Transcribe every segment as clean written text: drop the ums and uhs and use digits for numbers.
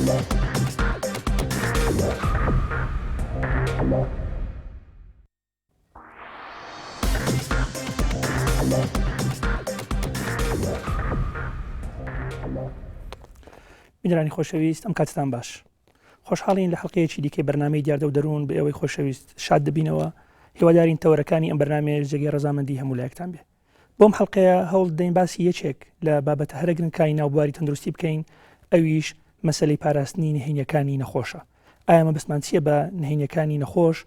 بینەرانی خۆشەویست ئەم کاتتان باش خۆشحاڵین لە حڵلقەیەکی دیکەی بەرنامەی دیاردە و دەروون بە ئێوەی خۆشەویست شاد دەبینەوە هیوادارین تەوەرەکانی ئەم بەرنامەیە جێگەی ڕەزامەندی هەموو لایەکتان بێ بۆم حڵلقەیە هەوڵ دەین باسی یەکێک لە بابەتە هەرە گرنگکانی ناو بواری تەندروستی بکەین ئەویش مەسلەی پاراستنی نهێنیەکانی نەخۆشە ئایا مەبەستمان چییە بە نهێنیەکانی نەخۆش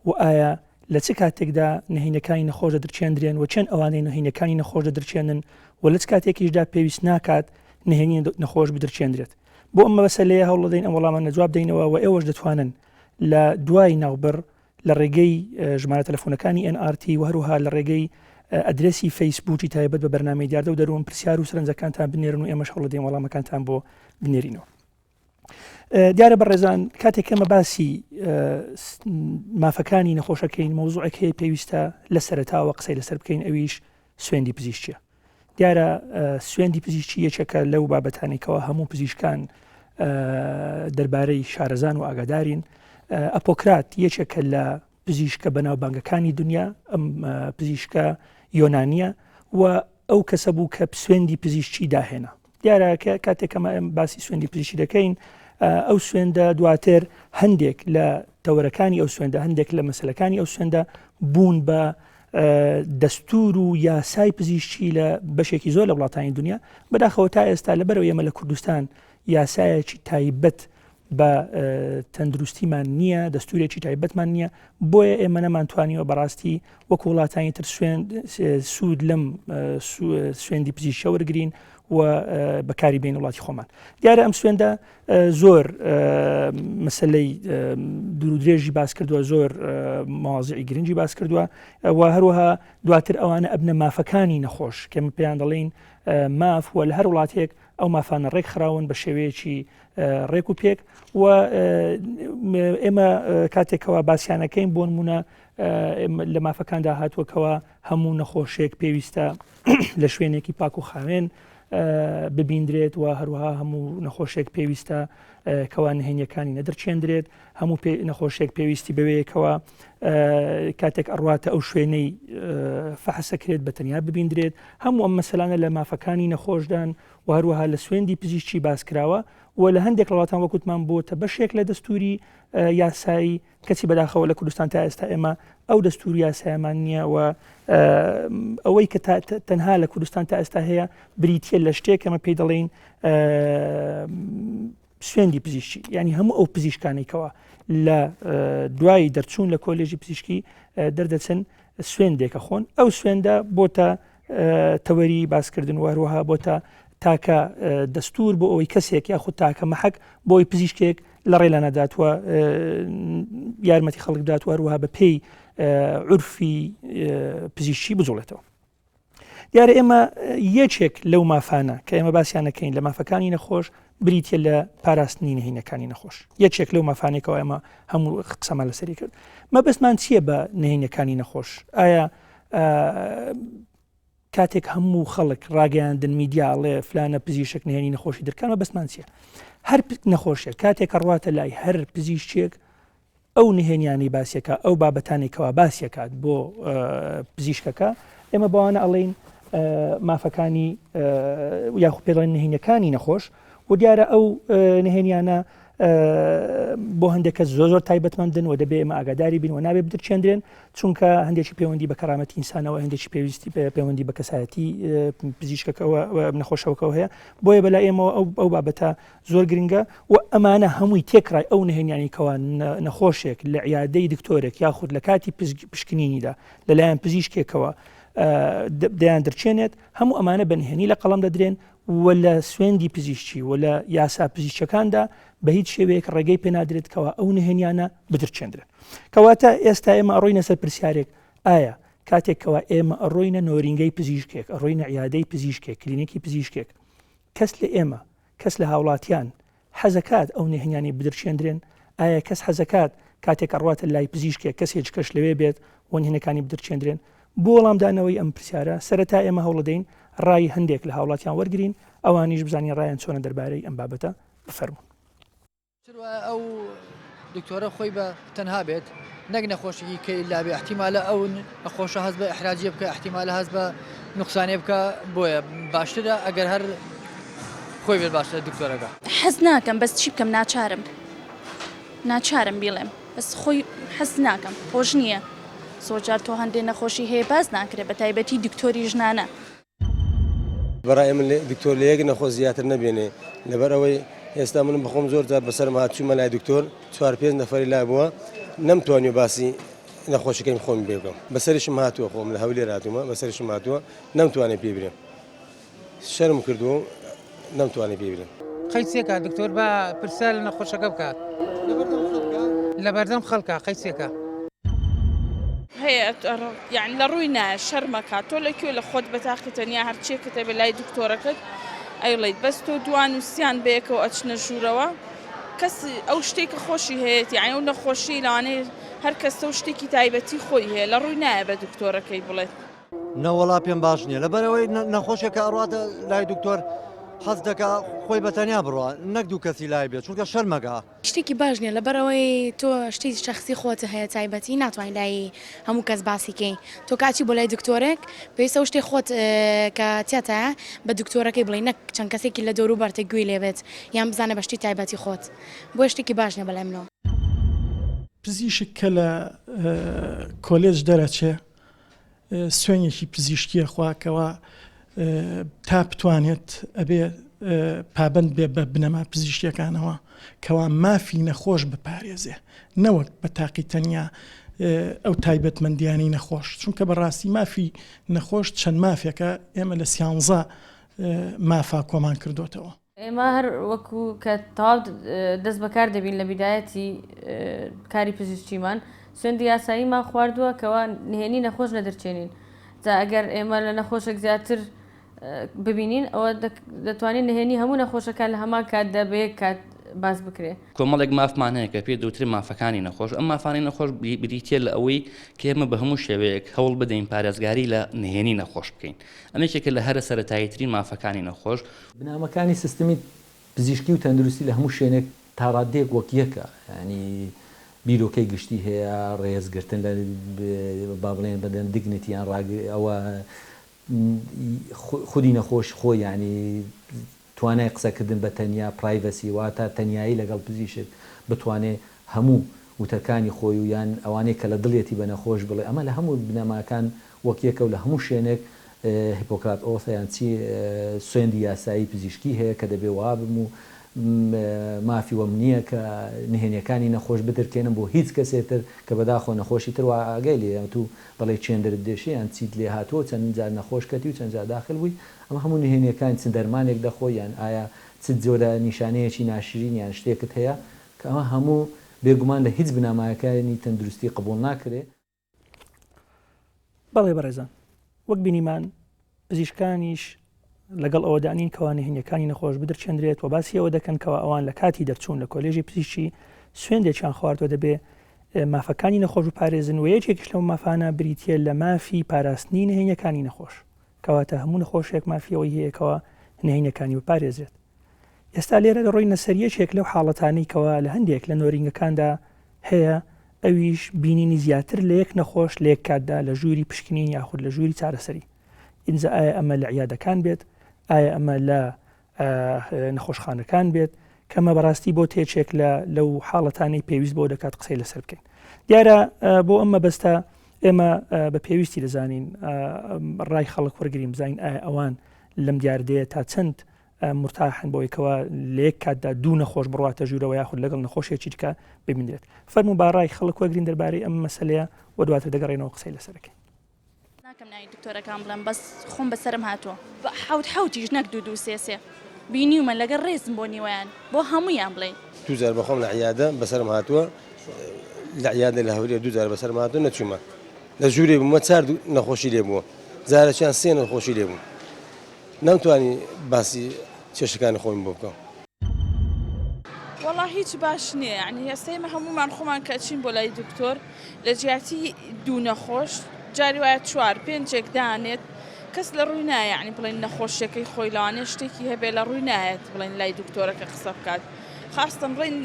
و ئایا لە چ کاتێکدا نهێنیەکانی نەخۆش دەدرکێندرێن و چێن ئەوانەی نهێنیەکانی نەخۆش دەدرکێنن و لە چ کاتێکیشدا پێویست ناکات نهێنی نەخۆش بدرکێندرێت بۆ ئەم مەسەلەیە هەوڵدەین ئەم وەڵامانە جواب دەینەوە و ئێوەش دەتوانن لە دوای ناوبڕ لە ڕێگەی ژمارە تەلەفۆنەکانی NRT و هەروها لە ڕێگەی ئەدرێسی فەیسبووکی تایبەت بە بەرنامەی دیاردە و دەروون پرسیار و سەرنجەکانتان بنێرن و ئێمەش هەوڵدەین وەڵامەکانتان بۆ بنێرینەوە. دیارە بەڕێزان کاتێک ئێمە باسی مافەکانی نەخۆشەکەین مەوزوعێک هەیە پێویستە لە سەرەتاوە قسەی لەسەر بکەین ئەویش سوێندی پزیشکیە دیارە سوێندی پزیشکی یەکێکە لەو بابەتانێکەوە هەموو پزیشکان دەربارەی شارەزان و ئاگادارین ئەپۆکرات یەکێکە لە پزیشکە بەناوبانگەکانی دنیا ئەم پزیشکە یۆنانیە و ئەو کەسە بوو کە سوێندی پزیشکی داهێنا دیارە کە کاتێک کەمە ئەم باسی سوێندی پزیشکی دەکەین ئەو سوێندە دواتر هەندێک لە تەوەرەکانی ئەو سوێندە هەندێک لە مەسلەکانی ئەو سوێندە بوون بە دەستور و یاسای پزیشکی لە بەشێکی زۆر لە وڵاتانی دنیا بەداخەوە تا ئێستا لەبەرەوە ئێمە لە کوردستان یاسایەکی تایبەت بە تەندروستیمان نییە، دەستورێکی تایبەتمان نییە، بۆیە ئێمە نەمانتوانیوە بەڕاستی وەکو وڵاتانی تر سوود لەم سوێندی پزیشکە وەرگین و بەکاری بین وڵاتی خۆمان. دیارە ئەم سوێندە زۆر مەسلەی دوورودرێژی باس کردووە زۆر مەوازیعی گرنگی باس کردووە و هەروەها دواتر ئەوانە ئەبنە مافەکانی نەخۆش کە پێیان دەڵێین ماف و لە هەر وڵاتێک ئەو مافانە ڕێکخراون بە شێوەیەکی ڕێک و پێک و ئێمە کاتێکەوە باسییانەکەین بۆ نمونە لە مافەکاندا هاتووەکەوە هەموو نەخۆشێک پێویستە لە شوێنێکی پاک و خاوێن ببیندرێت و هەروەها هەموو نەخۆشێک پێویستە کەوا نهێنیەکانی نەدرچێندرێت هەموو نەخۆشێک پێویستی بەوەیەکەوە کاتێک ئەڕواتە ئەو شوێنەی فەحسەکرێت بە تەنیا ببیندرێت هەموو ئەم مەسەلانە لە مافەکانی نەخۆشدان و هەروەها لە سوێندی پزیشکی باس کراوە و لە هەندێک وڵاتان وەکوتمان بۆتە بەشێک لە دەستوری یاسایی کەچی بەداخەوە لە کوردستان تا ئێستا ئێمە ئەو دەستور یاسایمان نییە و ئەوەی کە تەنها لە کوردستان تا ئێستا هەیە بریتە لە شتێک ئەمە پێی دەڵێین سوێندی پزیشکی یعنی هەموو ئەو پزیشکانەی کەوا لە دوای دەرچوون لە کۆلێژی پزیشکی دەردەچن سوێندێکە خۆن ئەو سوێندە بۆتە تەوەری باسکردن و هەروەها بۆتە تاکە دەستور بۆ ئەوەی کەسێک یاخود تاکە مەحەک بۆی پزیشکێک لە ڕێ لە نەداتوە یارمەتی خەڵک بدات و هەروەها بە پێی عرفی پزیشکی بجوڵێتەوە. دیارە ئێمە یەکێک لەو مافانە کە ئێمە باسییان نەکەین لە مافەکانی نەخۆش بریتە لە پاراستنی نهینەکانی نەخۆش یەکێک لەو مافانێکەوە ئێمە هەموو قسەمان لەسەری کرد مەبەستمان چییە بە نهینەکانی نەخۆش ئایا کاتێک هەموو خەڵک ڕاگەیاندن میدیاڵێ فلانە پزیشک نهێنی نەخۆشی درکانە بەسمان چییە هەر نەخۆشیە کاتێک ڕواتە لای هەر پزیشکێک ئەو نهێنیانەی باسیەکا ئەو بابەتانەی کەوا باسیەکات بۆ پزیشکەکە ئێمە بەوانە ئەڵێین مافەکانی یاخو پێ دەڵێن نهێنیەکانی نەخۆش و دیارە ئەو نهێنیانە بۆ هەندێک کەس زۆر زۆر تایبەتمەندن و دەبێ ئێمە ئاگاداری بین و نابێ بدرچێندرێن چونکە هەندێکی پەیوەندی بە کەرامەتی ئینسانەوە هەندێکی پێویستی پەیوەندی بە کەسایەتی پزیشکەکەەوە نەخۆشەوەکەەوە هەیە بۆیە بەلا ئێمەوە ئەو ئەو بابەتە زۆر گرنگە و ئەمانە هەمووی تێکڕای ئەو نهێنیانەی کەوا نەخۆشێک لە عیادەی دکتۆرێک یاخود لە کاتی پشکنینیدا لەلایەن پزیشکێکەوە دەیان درچێنێت هەموو ئەمانە بە نهێنی لە قەڵەم دەدرێن و لە سوێندی پزیشکی و لە یاسا پزیشکەکاندا بە هیچ شێوەیەک ڕێگەی پێنادرێت کەوا ئەو نهێنیانە بدرچێندرێن کەواتە ئێستا ئێمە ئەڕۆینە سەر پرسیارێک ئایا کاتێک کەوا ئێمە ئەڕۆینە نۆرینگەی پزیشکێک ئەڕۆینە عیادەی پزیشکێک کلینیکی پزیشکێک کەس لە ئێمە، کەس لە هاوڵاتیان حەزەکات ئەو نهێنیانەی بدرکێندرێن؟ ئایا کەس حەزەکات کاتێک ئەڕواتە لای پزیشکێک کەسێکی کەش لەوێ بێت و نهێنەکانی بدرکێندرێن؟ بۆ وەڵامدانەوەی ئەم پرسیارە سەرەتا ئێمە هەوڵەدەین ڕای هەندێک لە هاوڵاتیان وەرگرین ئەوانیش بزانین ڕایان چۆنە دەربارەی ئەم بابەتە بفەرموون. باشتر وایە ئەو دکتۆرە خۆی بە تەنها بێت نەک نەخۆشێکی کەی لابێ احتیمالە ئەو نەخۆشە هەست بە ئیحراجیە بکە احتیمالە هەست بە نوقسانێ بکە بۆیە باشترە ئەگەر هەر خۆی بێت باشترە دکتۆرەکە. حەز ناکەم بەس چی بکەم ناچارم ناچارم بیڵێم بەس خۆی حەز ناکەم خۆش نییە زۆر جار تۆ هەندێ نەخۆشی هەیە باس ناکرێ بە تایبەتی دکتۆری ژنانە. بەڕای من دکتۆر لە یەک نەخۆش زیاتر نەبێنێ لەبەر ئەوەی ئێستا من بەخۆم زۆر جار بەسەرم هات چوومە لای دکتۆر چوار پێنج نەفەری لا بووە نەمتوانیوە باسی نەخۆشیەکەی خۆم پێ بکەم بەسەریشم هاتووە خۆم لە هەولێر هاتوومە بەسەریشم هاتووە نەمتوانێ پێ برێم شەرم کردووە و نەمتوانی پێ برێم. قەیچێکە دکتۆر با پرسیار لە نەخۆشەکە بکات لەبەردەم خەڵکە قەیچێکە. هەیە یانی لە ڕووی نایە شەرمەکات تۆ لە کوێ لە خۆت بە تاقی تەنیا هەرچیەکت هەبێ لای دکتۆرەکەت ئەیڵێیت بەس تۆ دوان و سیان بەیەکەوە ئەچنە ژوورەوە کەس ئەو شتێک کە خۆشی هەیەتی یانی ئەو نەخۆشی لەوانەیە هەر کەسە و شتێکی تایبەتی خۆی هەیە لە ڕووی نایە بە دکتۆرەکەی بڵێت. نەوەڵا پێم باش نییە لەبەرەوەی نەخۆشێکە ئەڕاتە لای دکتۆر حەز دەکا خۆی بە تەنیا بڕوا نەک دوو کەسی لای بێت چونکە شەرمەکە. شتێکی باش نیە لەبەرئەوەی تۆ شتی شەخسی خۆت هەیە تایبەتی ناتوانی لای هەموو کەس باسی کەی تۆ کە ئەچی بۆ لای دکتۆرێک پێویستە ئەو شتەی خۆت کە تیاتایە بە دکتۆرەکەی بڵێی نەک چەند کەسێکی لە دەورو بەرتە گوێی لێ بێت یان بزانێ بە شتی تایبەتی خۆت بۆیە شتێکی باش نیە بەلای منەوە. پزیشک کە لە کۆلێج دەرەچێ سوێنێکی پزیشکیە خوا کەوا تا بتوانێت ئەبێ پابند بێ بە بنەما پزیشکیەکانەوە کەوا مافی نەخۆش بپارێزێ نەوەک بە تاقی تەنیا ئەو تایبەتمەندیانی نەخۆش چونکە بەڕاستی مافی نەخۆش چەند مافێکە ئێمە لە سیانزە مافا کۆمان کردوتەوە. ئێمە هەر وەکو کە تەواو دەست بەکار دەبین لە بیدایەتی کاری پزیشکیمان سوێندی یاساییمان خواردووە کەوا نهێنی نەخۆش نەدرچێنین جا ئەگەر ئێمە لە نەخۆشێک زیاتر ببینین ئەوە دەتوانین نهێنی هەموو نەخۆشەکان لە هەمان کاتدا بە یەک کات باس بکرێ. کۆمەڵێک مافمان هەیە کە پێی دەوترێت مافەکانی نەخۆش، ئەم مافانەی نەخۆش بریتییە لە ئەوەی کە ئێمە بە هەموو شێوەیەک هەوڵ بدەین پارێزگاری لە نهێنی نەخۆش بکەین، ئەمە یەکێکە لە هەرە سەرەتاییترین مافەکانی نەخۆش. بنەماکانی سیستمی پزیشکی و تەندروستی لە هەموو شوێنێک تاڕاددەیەک وەک یەکە، یانی بیرۆکەی گشتی هەیە، ڕێزگرتن لە با بڵێین بە dignity یان ئەوە خودی نەخۆش خۆی یانی توانای قسەکردن بە تەنیا، privacy، واتە تەنیایی لەگەڵ پزیشک بتوانێ هەموو وتەکانی خۆی و یان ئەوانەی کە لە دڵیەتی بە نەخۆش بڵێ ئەمە لە هەموو بنەماکان وەک یەکە و لە هەموو شوێنێک Hippocrates oath یان چی سوێندی یاسایی پزیشکی هەیە کە دەبێ وابم و مافی وەم نییە کە نهێنیەکانی نەخۆش بدرکێنم بۆ هیچ کەسێ تر کە بەداخەوە نەخۆشی تر وا ئاگای لێیە تو دەڵێی چێندرت دێشێ یان چیت لێ هاتووە و چەند جار نەخۆش کەتی و چەند جار داخل بووی ئەمە هەموو نهێنیەکان چ دەرمانێک دەخۆی یان ئایا چ جۆرە نیشانەیەکی ناشرین یان شتێکت هەیە کە ئەمە هەموو بێگومان لە هیچ بنامایەکانی تەندروستی قبوڵ ناکرێ. بەڵێ بەڕێزان وەک بینیمان پزیشکانیش لەگەڵ ئەوەدا نین کەوا نهێنیەکانی نەخۆش بدرچێندرێت و باسی ئەوە دەکەن کەوا ئەوان لە کاتی دەرچوون لە کۆلێژی پزیشکی سوێندێکیان خواردوە دەبێ مافەکانی نەخۆش بپارێزن و یەکێکیش لەو مافانە بریتە لە مافی پاراستنی نهێنیەکانی نەخۆش کەواتە هەموو نەخۆشێک مافی ئەوەی هەیە کەوا نهێنیەکانی بپارێزرێت ئێستا لێرە دەڕۆینە سەر یەکێک لەو حاڵەتانەی کەوا لە هەندێک لە نۆرینگەکاندا هەیە ئەویش بینینی زیاتر لە یەک نەخۆش لە یەک کاتدا لە ژووری پشکنین یاخود لە ژووری چارەسەری ئینجا ئایا ئەمە لە عیادەکان بێت ئایا ئەمە لە نەخۆشخانەکان بێت کەمە بەڕاستی بۆ تێچێک لە لەو حاڵەتانەی پێویست بۆ دەکات قسەی لەسەر بکەین دیارە بۆ ئەم مەبەستە ئێمە بە پێویستی دەزانین ڕای خەڵک وەرگین بزانین ئایا ئەوان لەم دیاردەیە تا چەند مورتاحن بۆی کەوا لە یەک کاتدا دوو نەخۆش بڕواتە ژوورەوە یاخود لەگەڵ نەخۆشێکی دیکە ببینرێت. فەرموو با ڕای خەڵک وەرگرین دەربارەی ئەم مەسەلەیە و دواتر دەگەڕێینەوە قسەی لەسەر دەکەین. ناکەم ناوی دکتۆرەکان بڵێم بەس خۆم بەسەرم هاتووە حەوت حەوتیش نەک دوو دوو سێ سێ بینیومە لەگەر ڕێزم بۆ نیوەیان بۆ هەموویان بڵێین. دوو جار بەخۆم لە عیادە بەسەرم هاتووە لە عیادە لە هەولێر دوو جار بەسەرم هاتووە نەچوومە لە ژوورێ بوومە چار نەخۆشی لێ بووە جارەکیان سێ نەخۆشی لێ بوو نەمتوانی باسی کێشەکانی خۆیم بۆ بکەم. وەڵا هیچ باش نییە یعنی ئێستا ئێمە هەمومان خۆمان کە ئەچین بۆ لای دکتۆر لە جیاتی دوو نەخۆش جاری وایە چوار پێنجێک دانێت کەس لە ڕووی نایە یعنی بڵێن نەخۆشیەکەی خۆی لەوانەیە شتێکی هەبێ لە ڕووی نایەت بڵێن لای دکتۆرەکە قسە بکات. خاستن بڵێن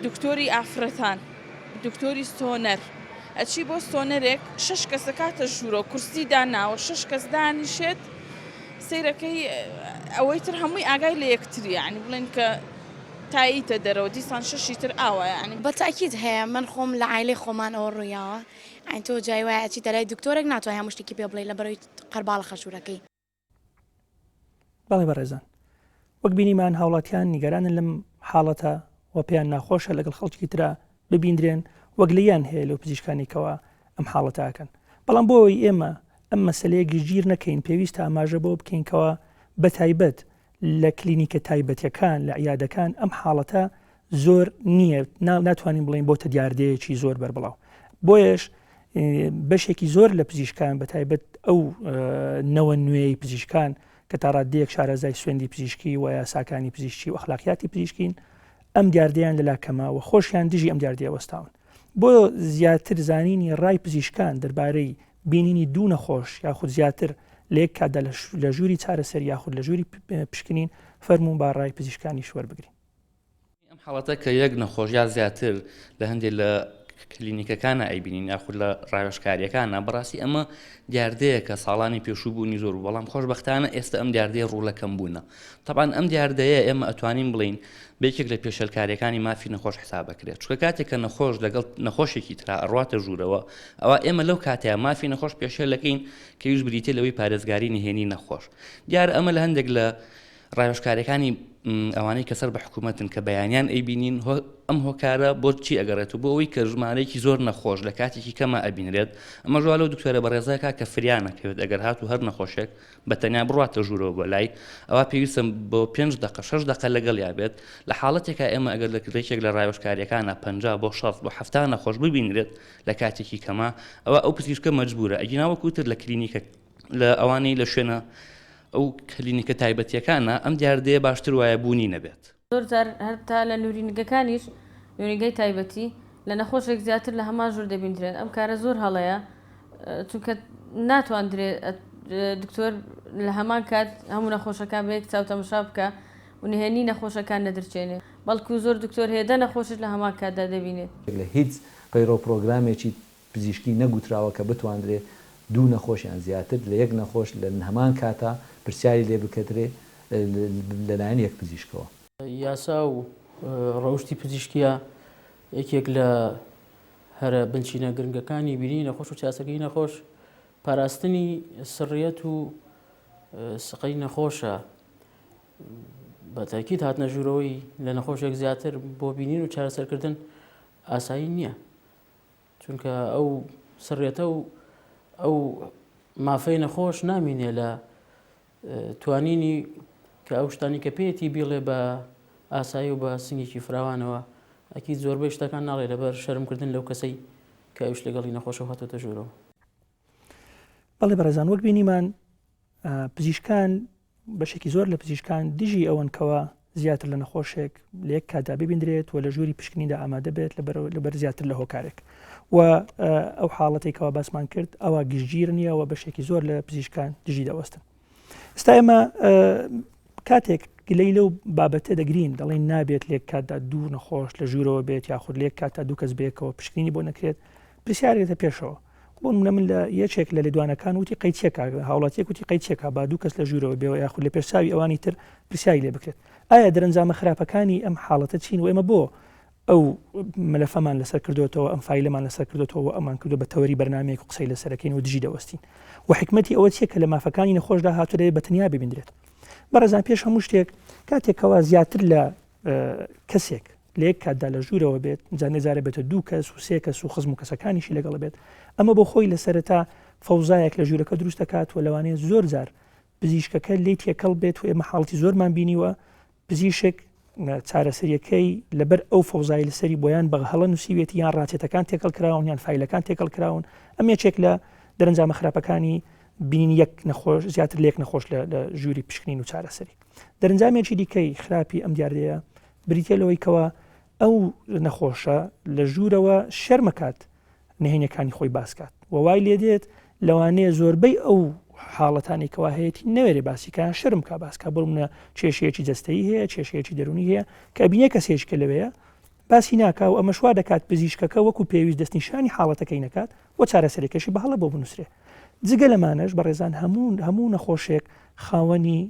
دکتۆری ئافرەتان دکتۆری سۆنەر ئەچی بۆ سۆنەرێک شەش کەس ئەکاتە ژوورەوە کورسی داناوە شەش کەس دانیشێت سەیرەکەی ئەوەی تر هەمووی ئاگای لە یەکتری یعنی بڵێن کە تاییتە دەرەوە دیسان شەشی تر ئاوا یعنی. بە تاکید هەیە من خۆم لە عایلەی خۆمان ئەوە ڕوویاوە یانی تۆ جای وایە ئەچیتە لای دکتۆرێک ناتوانی هەموو شتێکی پێ بڵێی لەبەرئەوەی قەرباڵخە ژوورەکەی. بەڵێ بەڕێزان وەک بینیمان هاوڵاتیان نیگەرانن لەم حاڵەتە و پێیان ناخۆشە لەگەڵ خەڵکی ترا ببیندرێن وەک لەیان هەیە لەو پزیشکانی کەوا ئەم حاڵەتەکەن بەڵام بۆ ئەوەی ئێمە ئەم مەسلەیە گشتگیر نەکەین پێویستە ئاماژە بۆ بکەین کەوا بە تایبەت لە کلینیکە تایبەتەکان لە عیادەکان ئەم حاڵەتە زۆر نییە ناتوانین بڵین بۆتە دیاردەیەکی زۆر بەربڵاو بۆیەش بەشێکی زۆر لە پزیشکان بە تایبەت ئەو نەوە نوێی پزیشکان کە تا ڕاددەیەک شارەزای سوێندی پزیشکی و یاساکانی پزیشکی و ئەخلاقیاتی پزیشکین ئەم دیاردەیان لەلا کەمە و خۆشیان دژی ئەم دیاردەیە وەستاون بۆ زیاتر زانینی ڕای پزیشکان دەربارەی بینینی دوو نەخۆش یاخود زیاتر لە یەک کاتدا لە ژووری چارەسەر یاخود لە ژووری پشکنین فەرموون با ڕای پزیشکانیش وەربگرین. ئەم حاڵەتە کە یەک نەخۆش یا زیاتر لە هەندێک لە کلینیکەکانە ئەیبینین یاخود لە ڕاوێژکاریەکانە بەڕاستی ئەمە دیاردەیە کە ساڵانی پێشوو بوونی زۆر بوو بەڵام خۆشبەختانە ئێستا ئەم دیاردەیە ڕوو لە کەم بوونە تەبعەن ئەم دیاردەیە ئێمە ئەتوانین بڵێین بە یەکێک لە پێشێلکاریەکانی مافی نەخۆش حساب ئەکرێت چونکە کاتێک کە نەخۆش لەگەڵ نەخۆشێکی ترا ئەڕواتە ژوورەوە ئەوا ئێمە لەو کاتەیە مافی نەخۆش پێشێل دەکەین کە ئەویش بریتیە لەوەی پارێزگاری نهێنی نەخۆش دیارە ئەمە لە هەندێک لە ڕاوێژکاریەکانی ئەوانەی کە سەر بە حکوومەتن کە بەیانیان ئەیبینین ئەم هۆکارە بۆ چی ئەگەڕێت و بۆ ئەوەی کە ژمارەیەکی زۆر نەخۆش لە کاتێکی کەمە ئەبینرێت ئەمە ژوا لەو دکتۆرە بەڕێزەکە کە فریا نەکەوێت ئەگەر هاتوو هەر نەخۆشێک بە تەنیا بڕواتە ژوورەوە بۆ لای ئەوا پێویستە بۆ پێنج دەقە شەش دەقە لەگەڵیا بێت لە حاڵەتێکا ئێمە ئەگەر لە یەکێک لە ڕاوێژکاریەکانە 50 بۆ 60 بۆ 70 نەخۆش ببینرێت لە کاتێکی کەمە ئەوە ئەو پزیشکە مەجبورە ئەگینا وەکو تر لە کلینیکە لە ئەوانەی لە شوێنە ئەو کلینیکە تایبەتیەکانە ئەم دیاردەیە باشتر وایە بوونی نەبێت. زۆر جار هەتا لە نورینگەکانیش، نورینگەی تایبەتی، لە نەخۆشێک زیاتر لە هەمان ژوور دەبیندرێن، ئەم کارە زۆر هەڵەیە، چونکە ناتواندرێ دکتۆر لە هەمان کات هەموو نەخۆشەکان بە یەک چاو تەمەشا بکا و نهێنی نەخۆشەکان نەدرچێنێ، بەڵکو زۆر دکتۆر هەیە دە نەخۆشت لە هەمان کاتدا دەبینێت. لە هیچ پەیڕەو پڕۆگرامێکی پزیشکی نەگوتراوە کە بتواندرێ دوو نەخۆش یان زیاتر لە یەک نەخۆش لە هەمان کاتا پرسیاری لێ بکەدرێ لەلایەن یەک پزیشکەوە. یاسا و ڕەوشتی پزیشکییە یەکێک لە هەرە بنچینە گرنگەکانی بینینی نەخۆش و چارەسەرکردنی نەخۆش پاراستنی سڕیەت و سقەی نەخۆشە بە تاکید هاتنە ژوورەوەی لە نەخۆشێک زیاتر بۆ بینین و چارەسەرکردن ئاسایی نییە چونکە ئەو سڕێتە و ئەو مافەی نەخۆش نامینێ لە توانینی کە ئەو شتانی کە پێیەتی بیڵێ بە ئاسایی و بە سنگێکی فراوانەوە ئەکی زۆربەی شتەکان ناڵێ لەبەر شەرمکردن لەو کەسەی کە ئەوش لەگەڵی نەخۆشە هاتۆتە ژوورەوە. بەڵێ بەڕێزان وەک بینیمان پزیشکان بەشێکی زۆر لە پزیشکان دژی ئەوەن کەوا زیاتر لە نەخۆشێک لە یەک کاتدا ببیندرێت و لە ژووری پشکنیندا ئامادە بێت لەبەر زیاتر لە هۆکارێک و ئەو حاڵەتێک کەوا باسمان کرد ئەوە گشتگیر نییە و بەشێکی زۆر لە پزیشکان دژی دەوەستن ئستا ئێمە کاتێک گلەی لەو بابەتە دەگرین دەڵێن نابێت لێک کاتدا دوو نەخۆش لە ژوورەوە بێت یاخود لێک کاتدا دوو کەس بێکەوە پشکنینی بۆ نەکرێت پرسیارێتە پێشەوە بۆ نمونە من لە یەکێک لە لێدوانەکان وتی قەیچێکا هاوڵاتیەک وتی قەیچێکا با دوو کەس لە ژوورەوە بێ یاخود لە پێشچاوی ئەوانی تر پرسیاری لێ بکرێت ئایا دەرەنجامە خراپەکانی ئەم حاڵەتە چین و ئێمە بۆ ئەو مەلەفەمان لەسەر کردوێتەوە ئەم فایلەمان لەسەر کردوێتەوە ئەمان کردو بە تەوەری بەرنمەیەک و قسەی لەسەرەکەین و دژی دەوەستین و حکمەتی ئەوە چیە کە لە مافەکانی نەخۆشدا هاتوو دەبێت بە تەنیا ببیندرێت بەڕێزان پێش هەموو شتێک کاتێکەوە زیاتر لە کەسێک لە یەک کاتدا لە ژوورەوە بێت، جا نێجارە بێتە دوو کەس و سێ کەس و خزم و کەسەکانیشی لەگەڵ بێت، ئەمە بۆ خۆی لە سەرەتا فەوزایەک لە ژوورەکە دروست دەکات و لەوانەیە زۆر جار پزیشکەکە لێی تێکەڵ بێت و ئێمە حاڵەتی زۆرمان بینیوە پزیشک چارەسەریەکەی لەبەر ئەو فەوزای لەسەری بۆیان بە هەڵە نووسیوێتی یان ڕاچێتەکان تێکەڵ کراون یان فایلەکان تێکەڵ کراون ئەم یەکێک لە دەرەنجامە خراپەکانی بینینی یەک نەخۆش زیاتر لە یەک نەخۆش لە ژووری پشکنین و چارەسەری دەرەنجامێکی دیکەی خراپی ئەم دیاردەیە بریتیە لەوەی کەوا ئەو نەخۆشە لە ژوورەوە شەرمەکات نهێنیەکانی خۆی باسکات و وای لێدێت لەوانەیە زۆربەی ئەو حاڵەتانی کەوا هەیەی نەوێرێ باسیکان شەرم کا باسکە بۆ منە کێشەیەکی جەستەیی هەیە کێشەیەکی دەرونی هەیە کە بینێ کەسێک کە لەوەیە باسی ناکا و ئەمەش وا دەکات پزیشکەکە وەکو پێویست دەستنیشانی حاڵەتەکەی نەکات و چارەسەرەکەشی بە هەڵە بۆ بنووسرێ. جگە لەمانەش بەڕێزان هەموو هەموو نەخۆشێک خاوەنی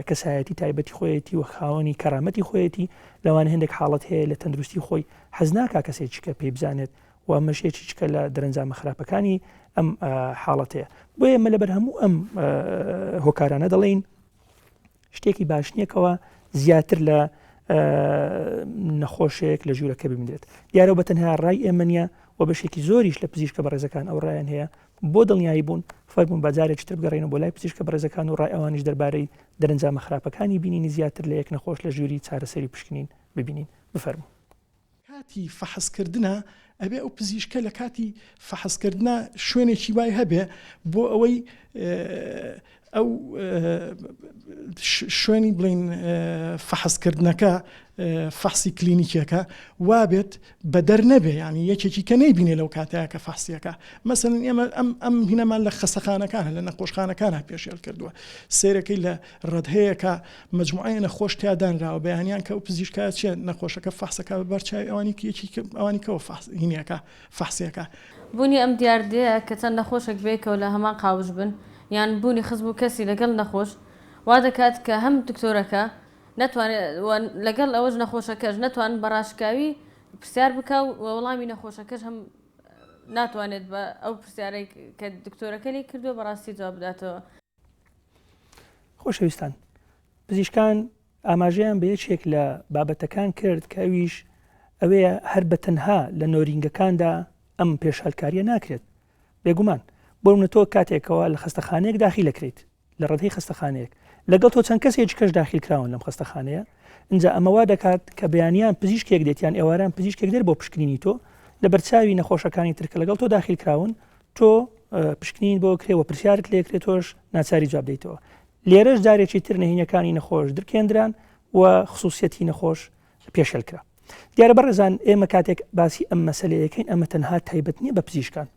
کەسایەتی تایبەتی خۆیەتی و خاوەنی کەرامەتی خۆیەتی لەوان هەندێک حاڵەت هەیە لە تەندروستی خۆی حەز ناکا کەسێکی کە پێی بزانێت و ئەمەش یەکێکە لە دەرەنجامە خراپەکانی ئەم حاڵەتەیە. بۆیە ئێمە لەبەر هەموو ئەم هۆکارانە دەڵێین شتێکی باش نییە کەوا زیاتر لە نەخۆشێک لە ژوورەکە ببینرێت دیارە بە تەنها ڕای ئێمە نییە و بەشێکی زۆریش لە پزیشکە بەڕێزەکان ئەو ڕایان هەیە بۆ دڵنیایی بوون فەرمونون بە جارێکی تر بگەڕێن بۆ لای پزیشکە بەڕێزەکان و ڕای ئەوانیش دەربارەی دەرەنجامە خراپەکانی بینینی زیاتر لە یەک نەخۆش لە ژووری چارەسەری پشکنین ببینین بفەرموو. کاتی فەحس کردنا ئەبێ ئەو پزیشکە لە کاتی فەحس کردنا شوێنێکی وای هەبێ بۆ ئەوەی ئەو شوێنی بڵین فەحسکردنەکە فەحسی کلینیکیەکە وابێت بەدەر نەبێ ینی یەکێکی کە نەیبینێ لەو کاتەیە کە فەحسیەکە مەسەن ئێمە ئەم ئەم هینەمان لە خەسەخانەکان لە نەخۆشخانەکانە پێشێل کردووە سێرەکەی لە ڕەدهەیەکە مەجموعەیە نەخۆش تیا دانراوە بەیانیان کە ئەو پزیشکە ئەچێ نەخۆشەکە فەحسەکا بە بەر چاوی ئەوانی یەکی ئەوانی کەوە فەحس هینیەکە فەحسیەکە. بوونی ئەم دیاردەیە کە چەند نەخۆشێک بەیەکەوە لە هەمان قاوش بن یان بوونی خزم و کەسی لەگەڵ نەخۆش وا دەکات کە هەم دکتۆرەکە نەتوانێت و لەگەڵ ئەوەش نەخۆشەکەش نەتوانن بە ڕاشکاوی پرسیار بکا و وەڵامی نەخۆشەکەش هەم ناتوانێت بە ئەو پرسیارەی کە دکتۆرەکە لێی کردووە بەڕاستی جواب بداتەوە. خۆشەویستان پزیشکان ئاماژەیان بە یەکێک لە بابەتەکان کرد کە ئەویش ئەوەیە هەر بە تەنها لە نۆرینگەکاندا ئەم پێشالکاریە ناکرێت بێگومان بۆ منە تۆ کاتێکەوە لە خەستەخانەیەک داخی لەکرێت لە ڕەدەی خەستەخانەیەک لەگەڵ تۆ چەند کەسێکی کەش داخیل کراون لەم خەستەخانەیە اینجا ئەمە وا دەکات کە بەیانیان پزیشکێک دێت یان ئێواران پزیشکێک دێت بۆ پشکنینی تۆ لە بەرچاوی نەخۆشەکانی تر کە لەگەڵ تۆ داخیل کراون تۆ پشکنین بۆ کرێ و پرسیارت لێکرێت تۆش ناچاری جواب دەیتەوە لێرەش جارێکی تر نهینەکانی نەخۆش درکێندران و خصوصیەتی نەخۆش پێشێل کرا دیارە بەڕێزان ئێمە کاتێک باسی ئەم مەسلەیەکەین ئەمە تەنها تایبەت نییە بە پزیشکان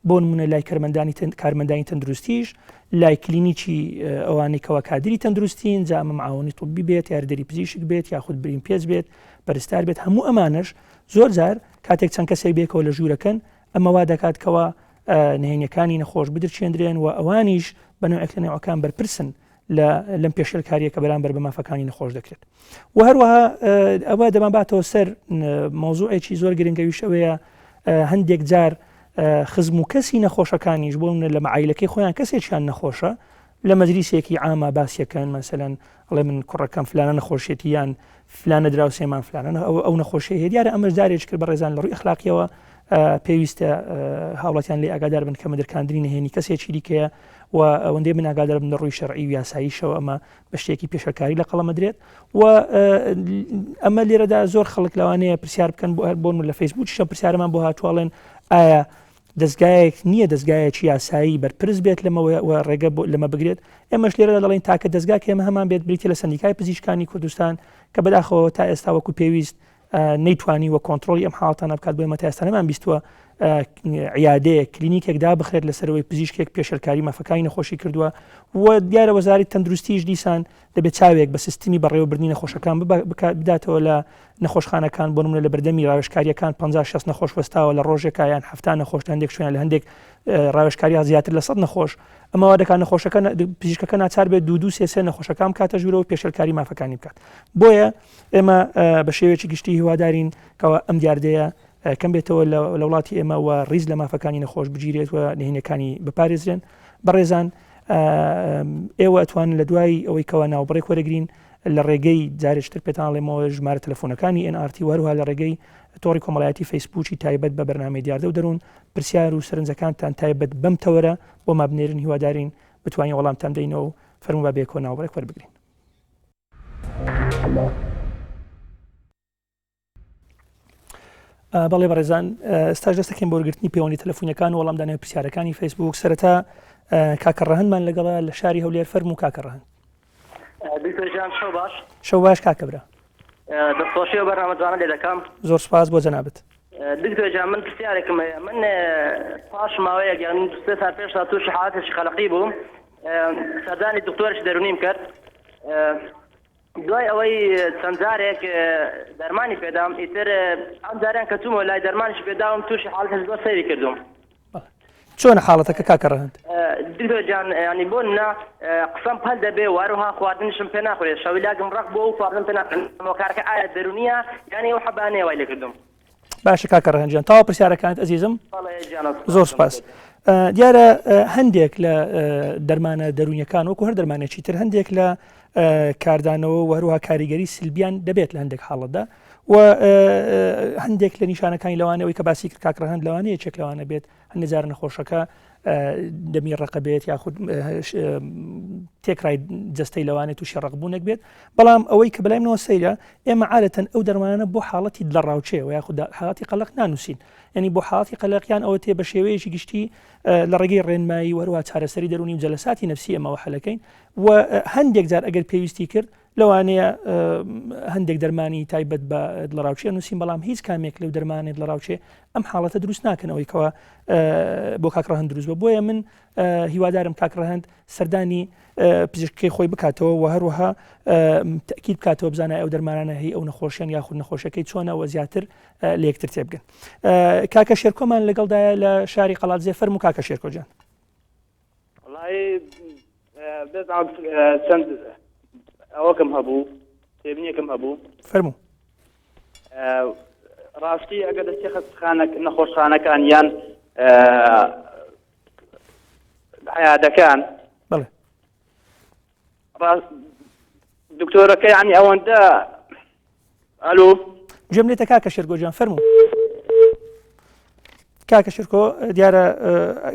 بۆ نمونە لای کەرمەندانی کارمەندانی تەندروستیش لای کلینیکی ئەوانەی کەوا کادری تەندروستین جا ئەمە معاونی طبی بێت یاریدەری پزیشک بێت یاخود برین پێچ بێت پەرستار بێت هەموو ئەمانەش زۆر جار کاتێک چەند کەسێک بێکەوە لە ژوورەکەن ئەمە وا دەکات کەوا نهێنیەکانی نەخۆش بدرچێندرێن و ئەوانیش بە نەوعێک لە نەوعەکان بەرپرسن لە لەم پێشێلکاریە کە بەرامبەر بە مافەکانی نەخۆش دەکرێت و هەروەها ئەوە دەمانباتەوە سەر مەوزوعێکی زۆر گرنگەویش ئەوەیە هەندێک جار خزم و کەسی نەخۆشەکانیش بۆ لە مەعایلەکەی خۆیان کەسێکیان نەخۆشە لە مەجلیسێکی عاما باسیەکەن مەسەلەن ئەڵێ من کوڕەکەم فلانە نەخۆشیەتی یان فلانە دراوسێمان فلانە ئەو ئەو نەخۆشی هەیە دیارە ئەمەش جارێک کرد بەڕێزان لە ڕووی ئەخلاقیەوە پێویستە هاوڵاتیان لێ ئاگادار بن کە مەدرکاندنی نهێنی کەسێکی دیکەیە و ئەوەندەی من ئاگادار بم لە ڕووی شەرعی و یاساییشەوە ئەمە بە شتێکی پێشەکاری لە قەڵەمە درێت و ئەمە لێرەدا زۆر خەڵک لەوانەیە پرسیار بکەن بۆ هەر بۆن لە فەیسبووکیشە پرسیارمان بۆ هاتوواڵێن ئایا دەزگایەک نییە دەزگایەکی یاسایی بەرپرس بێت لەمە و ڕێگە لەمە بگرێت ئێمەش لێرەدا دەڵێین تاکە دەزگا کە ئێمە هەمان بێت بریتیە لە سەندیکای پزیشکانی کوردستان کە بەداخەوە تا ئێستا وەکو پێویست نەیتوانی وە کۆنتترۆلی ئەم حاڵتانە بکات بۆ ئێمە تا ئێستا نەمان بیستوە عیادەیەک کلینیکێک دابخرێت لەسەرەوەی پزیشکێک پێشێلکاری مافەکانی نەخۆشی کردووە و دیارە وەزاری تەندروستیش دیسان دەبێت چاوێک بە سیستمی بەڕێوەبردنی نەخۆشەکان بداتەوە لە نەخۆشخانەکان بۆ نمونە لە بەردەمی ڕاوێژکاریەکان 50 60 نەخۆش وەستاوە لە ڕۆژێکا یان 70 نەخۆش لە هەندێک شوێن لە هەندێک ڕاوێژکاری زیاتر لە 100 نەخۆش ئەمە وا دەکات نەخۆشەکە پزیشکەکە ناچار بێت دوو دوو سێ سێ نەخۆشەکان بکاتە ژوورەوە پێشێلکاری مافەکانی بکات بۆیە ئێمە بە شێوەیەکی گشتی هیوادارین کەوا ئەم دیاردەیە کەم بێتەوە لە وڵاتی ئێمە و ڕیز لە مافەکانی نەخۆش بگیرێت و نهێنیەکانی بپارێزرێن. بەڕێزان ئێوە ئەتوانن لە دوای ئەوەی کەوا ناوبڕێک وەرەگرین لە ڕێگەی جارێکی تر پێتان ئەڵێمەوە ژمارە تەلەفۆنەکانی NRT و هەروەها لە ڕێگەی تۆڕی کۆمەڵایەتی فەیسبووکی تایبەت بە بەرنامەی دیاردە و دەروون پرسیار و سەرنجەکانتان تایبەت بەم تەوەرە بۆمان بنێرن هیوادارین بتوانین وەڵامتان بدەینەوە و فەرموو با بەیەکەوە ناوبڕێک وەربگرین. بەڵێ بەڕێزان ئێستاش دەستەکەین بۆ وەرگرتنی پەیوەندی تەلەفۆنیەکان و وەڵامدانەوەی پرسیارەکانی فەیسبوک سەرەتا کاکە ڕەهەندمان لەگەڵە لە شاری هەولێر فەرموو کاکە ڕەهەند دکتۆر جان شەو باش شەو باش کاکە برا دەستخۆشی و بەرنامە جوانە لێ دەکەم زۆر سپاس بۆ جەنابت دکتۆر جان من پرسیارێکم هەیە من پاش ماوەیەک یان سێ سال پێش تووشی حاڵەتێکی قەلەقی بووم. سەردانی دکتۆرش دەرونیم کرد دوای ئەوەی چەند جارێک دەرمانی پێدام ئیتر ئەم جاریان کە چوومەوە لای دەرمانیش پێداوم تووشی حاڵەتی زۆر سەیری کردوم. چۆنە حاڵەتەکە کاکە ڕەهەند؟ دکتۆر جان ینی بۆ نمونە قسەم پەل دەبێ و هەروەها خواردنیشم پێ ناخورێت شەویلاگم ڕەق بووە و خواردنم پێ ناخورێت هۆکارەکە ئایا دەروونیە یانی ئەو حەبانەیە وای لێکردوم؟ باشە کاکە ڕەهەند جان تەواو پرسیارەکانت ئەزیزم زۆر سپاس. دیارە هەندێک لە دەرمانە دەروونیەکان وەکو هەر دەرمانێکی تر هەندێک لە کاردانەوە و هەروها کاریگەری سلبیان دەبێت لە هەندێک حاڵەتدا و هەندێک لە نیشانەکانی لەوانەوەی کە باسی کرد کاک ڕەهەند لەوانەیە یەکێک لەوانە بێت هەندێک جار نەخۆشەکە دەمی ڕقە بێت یاخود تێکرای جستەی لەوانێت تووشی ڕقبوونێک بێت بەڵام ئەوەی کە بەلای منەوە سەیرە ئێمە عادەتەن ئەو دەرمانانە بۆ حاڵەتی دڵەڕاوکێ و یاخود حاڵەتی قەلق نانووسین ینی بۆ حاڵەتی قەلقیان ئەوە تێ بە شێوەیەکی گشتی لە ڕێگەی ڕێنمایی وەروە چارەسەری دەرونی و جەلەساتی نفسی ئێمەوە حەلەکەین و هەندێک جار ئەگەر پێویستی کرد لەوانەیە هەندێک دەرمانی تایبەت بە دڵەڕاوکێ نووسین بەڵام هیچ کامێک لەو دەرمانێت دڵەڕاوکێ ئەم حاڵەتە دروست ناکەنەوەی کەەوە بۆ کاک ڕەهەند دروست بە بۆیە من هیوادارم کاک ڕەهەند سەردانی پزیشکەکەی خۆی بکاتەوە و هەروەها تەکیل بکاتەوە بزانە ئەو دەرمانانە هی ئەو نەخۆشیان یاخود نەخۆشەکەی چۆنەوە زیاتر لە یەکتر تێبگەن کاکە شێرکۆمان لەگەڵدایە لە شاری قەڵادزێ فەرموو کاکە شێرکۆجان وەڵایی بێ زەحمەت چەند ئەوەکەم هەبوو تێبینیەکەم هەبوو فەرموو ڕاستی ئەگەر دەستی خەستخانە نەخۆشخانەکان یان عیادەکان بەڵێ دکتۆرەکە یعنی ئەوەندە ئەلو گوێم لێتە کاکە شێرکۆ گیان فەرموو کاکە شێرکۆ دیارە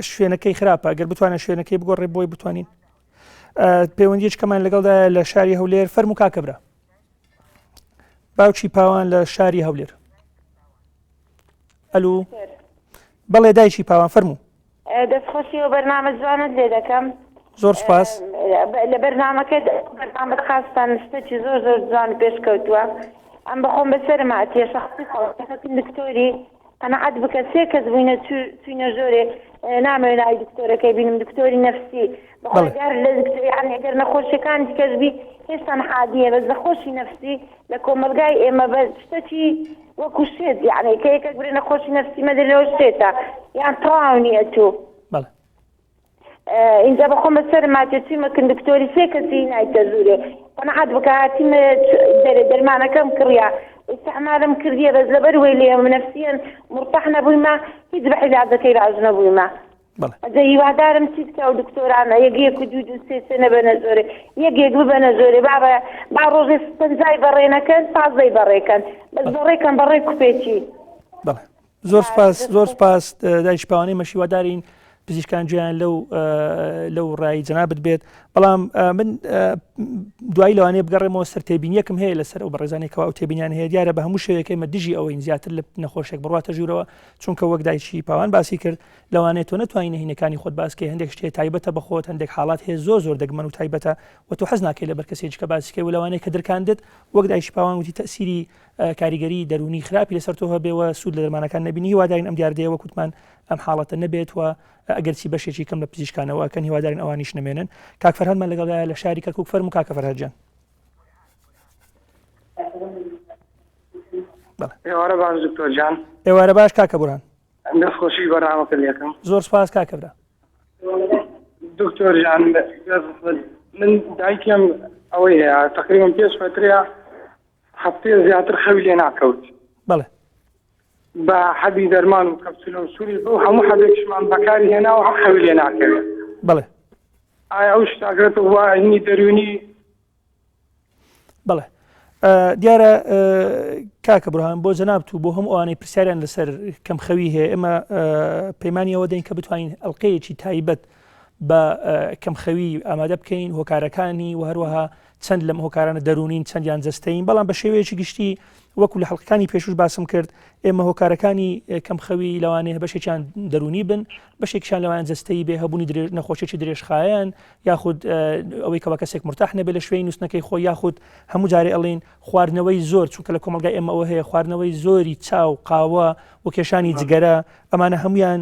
شوێنەکەی خراپە گەر بتوانێت شوێنەکەی بگۆڕێ بۆی بتوانین پەیوەندیش کەمان لەگەڵدا لە شاری هەولێر فەرموو کاکە برا باوکی پاوان لە شاری هەولێر ئەلو بەڵێ دایکی پاوان فەرموو دەستخۆشی و بەرنامە جوانت لێ دەکەم. زۆر سوپاس. لە بەرنامەکەت بەرنامەت خاستان شتەکی زۆر زۆر جوان پێشکەوتووە ئەم بەخۆم بەسەرم هاتیە شەخسی خۆم حەکیم دکتۆری قەناعەت بکە سێ کەس بووینە چووینە ژۆرێ نامەوێ ناوی دکتۆرەکەی بینم دکتۆری نەفسی بەخۆ گەر لە دکتۆر یعنی ئەگەر نەخۆشیەکانی دیکەش بی هێشتان عادیە بەس نەخۆشی نەفسی لە کۆمەڵگای ئێمە بە شتەکی وەکو شێت یعنی کە یەکێک برێ نەخۆشی نەفسی مەدرێ لەوە شێتە یان تەواو نییە تو بەڵێ ئینجا بەخۆم بەسەرم هاتێ چوومە کن دکتۆری سێ کەسی نایتە ژوورێ قەناعەت بکە هاتیمە دەرێ دەرمانەکەم کڕیا ئیستعمالم کردیە بەس لەبەر وەی لێ نەفسیەن مورتاح نەبوویمە هیچ بە عیلاجەکەی ڕاز نەبوویمە ئەجا هیوادارم چی بکە ئەو دکتۆرانە یەک یەک و دوو دوو سێ سێ نەبەنە زۆرێ یەک یەک ببەنە زۆرێ بابە با ڕۆژێ پەنجای بەڕێ نەکەن پازدەی بەڕێکەن بەس بەڕێکەن بەڕێ کوپێکی. بەڵێ زۆر سپاس زۆر سپاس دایکی پاوانەی مەش هیوادارین پزیشکان گوێیان لەو لەو ڕای جەنابت بێت بەڵام من دوایی لەوانەیە بگەڕێمەوە سەر تێبینیەکم هەیە لەسەر ئەو بەڕێزانێکەوە ئەو تێبینیان هەیە دیارە بە هەموو شێوەیەک ئێمە دژی ئەوەین زیاتر لە نەخۆشێک بڕواتە ژوورەوە چونکە وەک دایکی پاوان باسی کرد لەوانەیە تۆ نەتوانی نهینەکانی خۆت باس کەی هەندێک شتێ تایبەتە بە خۆت هەندێک حاڵات هەیە زۆر زۆر دەگمەن و تایبەتە و تۆ حەز ناکەی لەبەر کەسێکی کە باسی کەی و لەوانەیە کە درکاندت وەک دایکی پاوان وتی تەسیری کاریگەری دەروونی خراپی لەسەر تۆ هەبێ و سوود لە دەرمانەکان نەبینی هیوادارین ئەم دیاردەیە وەک وتمان ئەم حاڵەتە نەبێت و ئەگەرچی بەشێکی کەم لە پزیشکانەوە ئەکەن هیوادارین ئەوانیش نەمێنن کاک فەرهادمان لەگەڵدایە لە شاری کەرکوک فەرموو کاکە فەرهاد گیان. ئێوارە باش دکتۆر جان. ئێوارە باش کاکە بورهان. دەست خۆشی بەرنامەکە لێکم. زۆر سپاس کاکە برا. دکتۆر جان من دایکم ئەوەی هەیە تقریبا پێش فترەیە هەفتەیە زیاتر خەوی لێ ناکەوت. بەڵێ. بە حەبی دەرمان و کەپسولە و سووری بەو هەموو حەبێکشمان بەکاری هێناوە هەر خەوی لێ ناکەوێت. بەڵێ. ئایا ئەو شتاگرێتەوە هینی دەروونی بەڵێ دیارە کاکە برهان بۆ جەنابت و بۆ هەموو ئەوانەی پرسیاریان لەسەر کەمخەوی هەیە ئێمە پەیمانی ئەوە دەین کە بتوانین ئەڵلقەیەکی تایبەت بە کەمخەوی ئامادە بکەین هۆکارەکانی و هەروەها چەند لەم هۆکارانە دەرونین چەندیان جەستەین بەڵام بە شێوەیەکی گشتی وەکو لە حەڵقەکانی پێشوش باسم کرد ئێمە هۆکارەکانی کەمخەوی لەوانەیە بەشێکیان دەروونی بن بەشێکیان لەوان جەستەیی بێ هەبوونی درێژ نەخۆشیی درێژخایەن یاخود ئەوەی کەوا کەسێک مرتاح نەبێت لە شوێنی نووسنەکەی خۆی یاخود هەموو جارێ ئەڵین خواردنەوەی زۆر چونکە لە کۆمەلگای ئێمە ئەوە هەیە خواردنەوەی زۆری چاو قاوە و کێشانی جگەرە ئەمانە هەمویان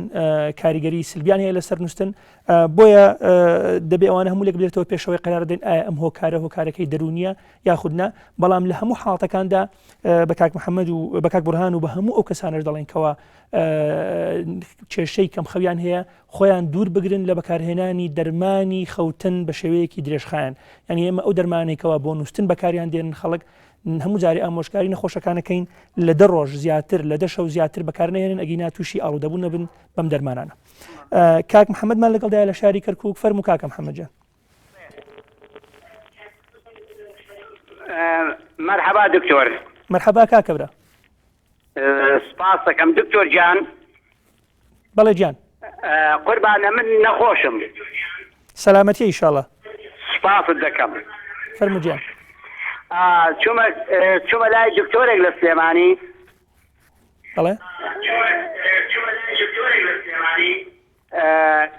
کاریگەری سلبیان هەیە لەسەر نووسن بۆیە دەبێ ئەوانە هەموو لێک بدرێتەوە پێشەوەی قەرار دەین ئایا ئەم هۆکارە هۆکارەکەی دەروونیە یاخود نا بەڵام لە هەموو حاڵەتەکاندا بە کاک محەممەد و بە کاک بورهان و بە هەموو ئەو کەسانەش دەڵێن کەوا کێشەی کەمخەویان هەیە خۆیان دوور بگرن لە بەکارهێنانی دەرمانی خەوتن بە شێوەیەکی درێژخایەن یعنی ئێمە ئەو دەرمانێکەوە بۆ نووسن بەکاریان دێنن خەڵک هەموو جارێ ئامۆژگاری نەخۆشەکانەکەین لە دە ڕۆژ زیاتر لە دە شەو زیاتر بەکارنەهێنن ئەگینا تووشی ئاڵودەبوون نەبن بەم دەرمانانە کاک محەممەدمان لەگەڵدایە لە شاری کەرکک فەرموو کاکە محەممەد جان مەرحەبا دکتۆر. مەرحەبا کاکە برا. سپاس دەکەم دکتۆر گیان. بەڵێ گیان. قوربانە من نەخۆشم. سەلامەتیە ئیشاڵا. سپاست دەکەم. فەرموو گیان. چوومە چوومە لای دکتۆرێک لە سلێمانی. بەڵێ.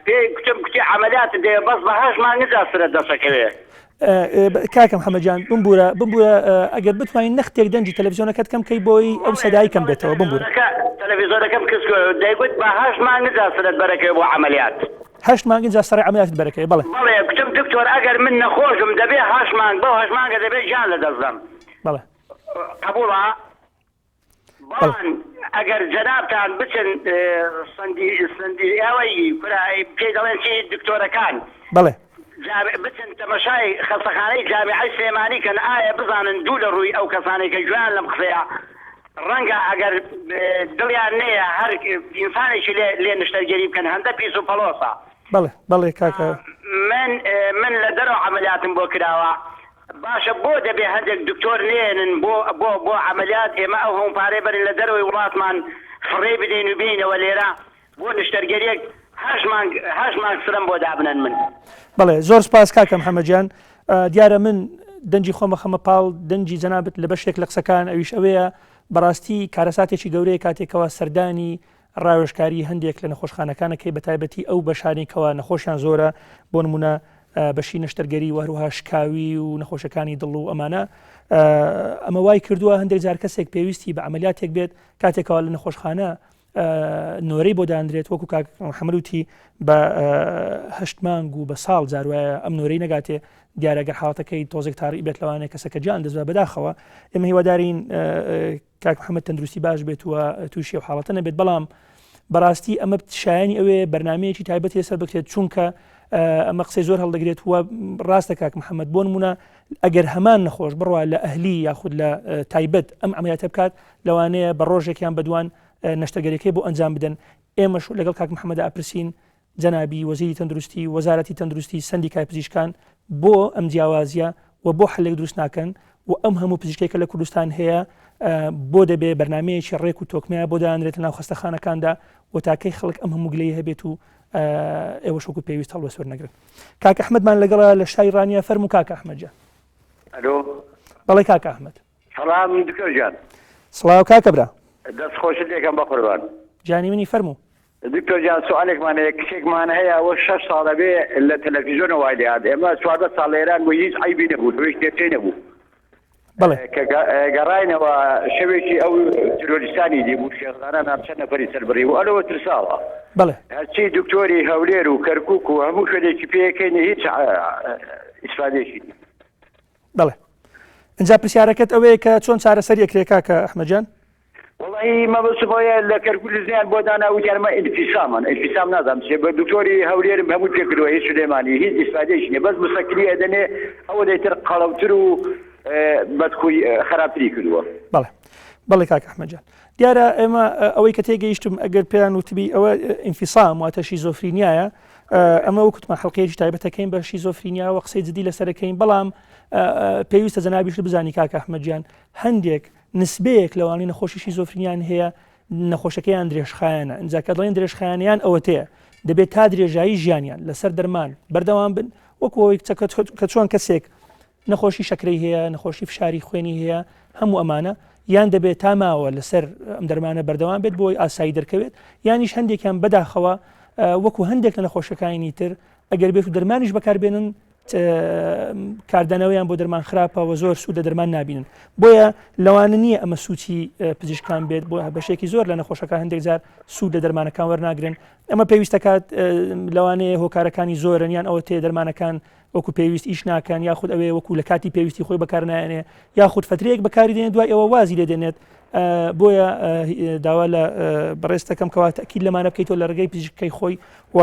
پێی کوتم کوتی عەمەلیاتت دەوێ بەس بە هەشت مانگ نجا سرت دەسەکەوێ. کاکە محەممەد جان بمبوورە بمبوورە ئەگەر بتوانین نەختێک دەنگی تەلەڤیزیۆنەکەت کەم کەی بۆی ئەو سەدای کەم بێتەوە بمبوورە. تەلەڤیزیۆنەکەم کز کرد دەیگوت بە هەشت مانگ نجا سرت بەرەکەوێ بۆ عەمەلیات. هەشت مانگ ئینجا سەرای عەمەلیاتت بەرەکەوێ بەڵێ. بەڵێ کوتم دکتۆر ئەگەر من نەخۆشم دەبێ هەشت مانگ بەو هەشت مانگە دەبێ گیان لەدەست دەم. بەڵێ. قەبووڵە؟ بەڵام ئەگەر جەنابتان بچن سەندی سەندی ئەوەی کورە پێی دەڵێن چی دکتۆرەکان بەڵێ بچن تەمەشای خەستەخانەی جامیعەی سلێمانی کەن ئایا بزانن دوو لە ڕووی ئەو کەسانەی کە گوێیان لەم قسەیە ڕەنگە ئەگەر دڵیان نەیە هەر ئینسانێکی لێ لێ نشتەرگەری بکەن هەندە پیس و پەڵۆسە. بەڵێ بەڵێ کاکە. من من لە دەرەوە عەمەلیاتم بۆ کراوە باشە بۆ دەبێ هەندێک دکتۆر نێنن بۆ بۆ بۆ عەمەلیات ئێمە ئەو هەموو پارەی بەرین لە دەرەوەی وڵاتمان فڕێی بدەین و بێینەوە لێرە بۆ نشتەرگەریەک هەشت مانگ هەشت مانگ سرەم بۆ دابنەن من. بەڵێ زۆر سپاس کاکە محەمەد گیان دیارە من دەنگی خۆم ئەخەمە پاڵ دەنگی جەنابت لە بەشێک لە قسەکان ئەویش ئەوەیە بەڕاستی کارەساتێکی گەورەیە کاتێکەوە سەردانی ڕاوێژکاری هەندێک لە نەخۆشخانەکانەکەی بەتایبەتی ئەو بەشانەی کەوا نەخۆشیان زۆرە بۆ نمونە بەشی نەشتەرگەری و هەروەها شکاوی و نەخۆشەکانی دڵ و ئەمانە ئەمە وای کردووە هەندێک جار کەسێک پێویستی بە عملیاتێک بێت کاتێکەوە لە نەخۆشخانە نۆرەی بۆ دانرێت وەکو کاک حەمروتی بە هەشت مانگ و بە ساڵ جاروایە ئەم نۆرەی نەگاتێ دیارە گەر حاڵەتەکەی تۆزێک تاری بێت لەوانەیە کەسەکە گیان دەست بەداخەوە ئێمە هیوادارین کاک محمد تەندروستی باش بێت و تووشی ئەو حاڵەتە نەبێت بەڵام بەڕاستی ئەمە شایانی ئەوێ بەرنمەیەکی تایبەتی لەسەر بکرێت چونکە ئەمە قسەی زۆر هەڵدەگرێت و ڕاستە کاک محەممەد بۆ نمونە ئەگەر هەمان نەخۆش بڕوا لە ئەهلی یاخود لە تایبەت ئەم عملیاتە بکات لەوانەیە بە ڕۆژێکیان بەدوان نەشتەرگەریەکەی بۆ ئەنجام بدەن ئێمەش لەگەڵ کاک محەممەد ئەپرسین جەنابی وەزیری تەندروستی، وەزارەتی تەندروستی، سەندیکای پزیشکان بۆ ئەم جیاوازیە و بۆ حەلێک دروست ناکەن و ئەم هەموو پزیشکێک کە لە کوردستان هەیە بۆ دەبێ بەرنمەیەکی ڕێک و تۆکمەیە بۆ دانرێت ناو خەستەخانەکاندا و تاکەی خەڵک ئەم هەموو گلەی هەبێت و ئێوەش وەکو پێویست هەڵوێست وەرنەگرن. کاک ئەحمەدمان لەگەڵە لە شاری ڕانیە فەرموو کاک ئەحمەد گیان. ئەلۆ. بەڵێ کاک ئەحمەد. سڵام دکتۆر گیان. سڵاو کاکە برا. دەست خۆشت لێکەم بەقوربان. گیانی منی فەرموو. دکتۆر گیان سوالێکمان هەیە کچێکمان هەیە ئەوە شەش ساڵە بێ لە تەلەفیزۆنە وای لێ هات ئێمە 14 ساڵ لە ئێران بوو هیچ عەیبی نەبوو هیچ کێشەی نەبوو بەڵێ کە گەڕاینەوە شەوێکی ئەو تیرۆریستانی دی بوو شێخزانە نام چەند نەفەری سەربڕی بوو ئەلەوە ترساوە بەڵێ هەرچی دکتۆری هەولێر و کەرکوک و هەموو شوێنێکی پێکەین هیچ ئیسفادێکی نییە. بەڵێ ئینجا پرسیارەکەت ئەوەیە کە چۆن چارەسەری ئەکرێ کاکە ئەحمەد جان؟ وەڵاهی مەبەستم ئەوەیە لە کەرکوک لزیان بۆ دانا وتیان ئەمە ئینفیسامن ئینفیسام نازانم چیە بە دکتۆری هەولێرم هەمووی پێ کردووە هی سولێمانی هیچ ئیسفادەیەکی نیە بەس مسەکنی ئەدەنێ ئەوە دەیتر قەڵەوتر و بەدخوی خراپتری کردووە. بەڵێ بەڵێ کاک ئەحمەد جان دیارە ئێمە ئەوەی کە تێگەیشتم ئەگەر پێیان وتبی ئەوە ئینفیسام واتە شیزۆفرینیایە ئەمە وەکوتمان حڵقەیەکی تایبەتەکەین بە شیزۆفرینیاوە قسەی جدی لەسەرەکەین بەڵام پێویستە جەنابیشت بزانی کاک ئەحمەد گیان هەندێک نسبەیەک لەوانەی نەخۆشی شیزۆفرینیان هەیە نەخۆشەکەیان درێژخایەنە ئینجا کە دەڵێن درێژخایەنیان ئەوەتەیە دەبێت تا درێژایی ژیانیان لەسەر دەرمان بەردەوام بن وەکو ئەوەی کە چۆن کەسێک نەخۆشی شەکرەی هەیە نەخۆشی فشاری خوێنی هەیە هەموو ئەمانە یان دەبێت تا ماوە لەسەر ئەم دەرمانە بەردەوام بێت بۆی ئاسایی دەرکەوێت یانیش هەندێکیان بەداخەوە وەکو هەندێک لە نەخۆشەکانی تر ئەگەر بێت و دەرمانیش بەکاربێنن کاردانەوەیان بۆ دەرمان خراپە و زۆر سوود لە دەرمان نابینن بۆیە لەوانە نییە ئەمە سوچی پزیشکان بێت بۆ بەشێکی زۆر لە نەخۆشەکان هەندێک جار سوود لە دەرمانەکان وەرناگرن ئەمە پێویستەکات لەوانەیە هۆکارەکانی زۆرن یان ئەوە تێ دەرمانەکان وەکو پێویست ئیش ناکەن یاخود ئەوێ وەکو لە کاتی پێویستی خۆی بەکارنایەنێ یاخود فترەیەک بەکاری دێنێت دوای ئەوە وازی لێ دێنێت بۆیە داوا لە بەڕێزتەکەم کەوا تەکیل لەمانە بکەیتەوە لە ڕێگەی پزیشکەکەی خۆی و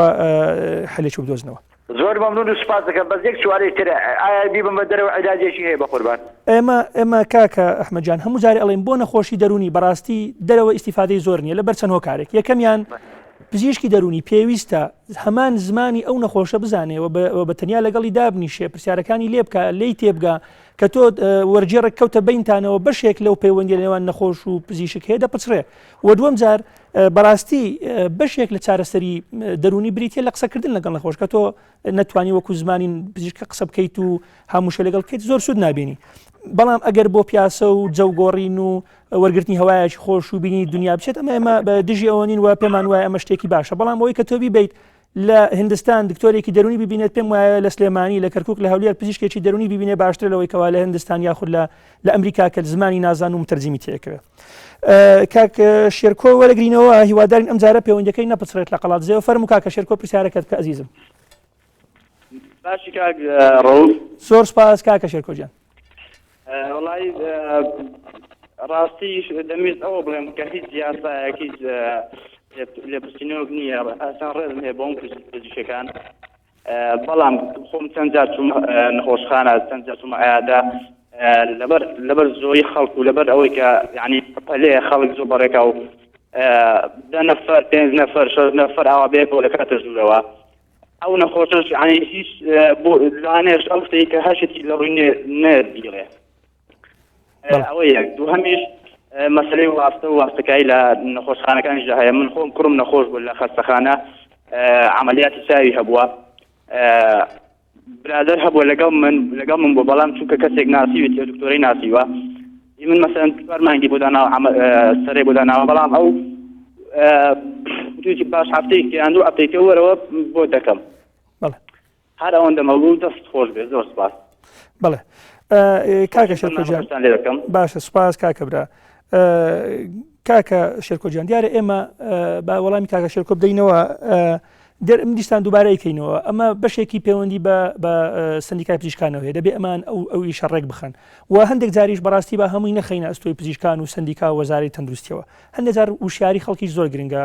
حلێکی بدۆزنەوە. زۆر مەمنون و سوپاس دەکەم بەس یەک سوالێک تر ئایا بیبەم بە دەرەوە عیلاجێکی هەیە بەقوربان؟ ئێمە ئێمە کاکە ئەحمەد جان هەموو جارێ ئەڵێین بۆ نەخۆشی دەروونی بەڕاستی دەرەوە ئیستیفادەی زۆر نییە لەبەر چەند هۆکارێک یەکەمیان پزیشکی دەروونی پێویستە هەمان زمانی ئەو نەخۆشە بزانێ و بە تەنیا لەگەڵی دابنیشێ پرسیارەکانی لێ بکە لێی تێبگا کە تۆ وەرگێڕێک کەوتە بینتانەوە بەشێک لەو پەیوەندی لە نێوان نەخۆش و پزیشک هەیە دەپچڕێ و دووەم جار بەڕاستی بەشێک لە چارەسەری دەروونی بریتە لە قسەکردن لەگەڵ نەخۆش کە تۆ نەتوانی وەکو زمانی پزیشکە قسە بکەیت و هاموشە لەگەڵ بکەیت زۆر سوود نابینی بەڵام ئەگەر بۆ پیاسە و جەوگۆڕین و وەرگرتنی هەوایەکی خۆش و بینی دنیا بچێت ئەمە ئێمە بە دژی ئەوە نین و پێمان وایە ئەمە شتێکی باشە بەڵام ئەوەی کە تۆ بیبیت لە هندستان دکتۆرێکی دەرونی ببینێت پێم وایە لە سلێمانی لە کەرکک لە هەولێر پزیشکێکی دەرونی ببینێ باشتر لەوەی کەوا لە هندستان یاخود لە لە ئەمریکا کە زمانی نازان و متەرجیمی تێکەوێت کاک شێرکۆ وەرەگرینەوە هیوادارین ئەم جارە پەیوەندەکەی نەپچڕێت لە قەڵادزێەوە فەرموو کاکە شێرکۆ پرسیارەکەت بکە ئەزیزم باشی کاک ڕەوف زۆر سپاس کاکە شێرکۆ گیان وەڵی ڕاستیش دەمویست ئەوە بڵێم کە هیچ یاسایەک هیچ لێپرسینەوەک نییە ئاسان ڕێزم هەیە بۆ ئەم پزیشکەکان بەڵام خۆم چەند جار چوومە نەخۆشخانە چەند جار چوومە عیادە لەبەر لەبەر زۆری خەڵک و لەبەر ئەوەی کە یعنی پەلەیە خەڵک زۆر بەڕێکا و دە نەفەر پێنج نەفەر شەش نەفەر ئاوا بەیەکەوە لە کاتە ژوورەوە ئەو نەخۆشەش یعنی هیچ بۆ لەوانەیەش ئەو شتەی کە هەشێتی لە ڕووی نێت بیڵێ ئەوە یەک دووهەمیش مەسلەی واستە و واستەکایی لە نەخۆشخانەکانیشدا هەیە من خۆم کوڕم نەخۆش بوو لە خەستەخانە عملیاتی چاوی هەبووە برادەر هەبووە لەگەڵ من لەگەڵ من بوو بەڵام چونکە کەسێک ناسیوێتی ئەو دکتۆرەی ناسیوە من مەسەن چوار مانگی بۆ داناوە سەرێ بۆ داناوە بەڵام ئەو وتویەتی باش هەفتەیەک یان دوو هەفتەیەکە وەرەوە بۆ دەکەم هەر ئەوەندە مەبوو دەست خۆش بێت زۆر سپاس. بەڵێ کاکە شێرکۆ گیان باشە سپاس کاکە برا کاکە شێرکۆ گیان دیارە ئێمە با وەڵامی کاکە شێرکۆ بدەینەوە دەر ئەم دیستان دووبارەی کەینەوە ئەمە بەشێکی پەیوەندی بە بە سندیکای پزیشکانەوە هەیە دەبێ ئەمان ئەو ئەو ئیشە ڕێک بخەن و هەندێک جاریش بەڕاستی بە هەمووی نەخەینە ئەستۆی پزیشکان و سندیکا و وەزارەی تەندروستیەوە هەندێک جار وشیاری خەڵکی زۆر گرنگە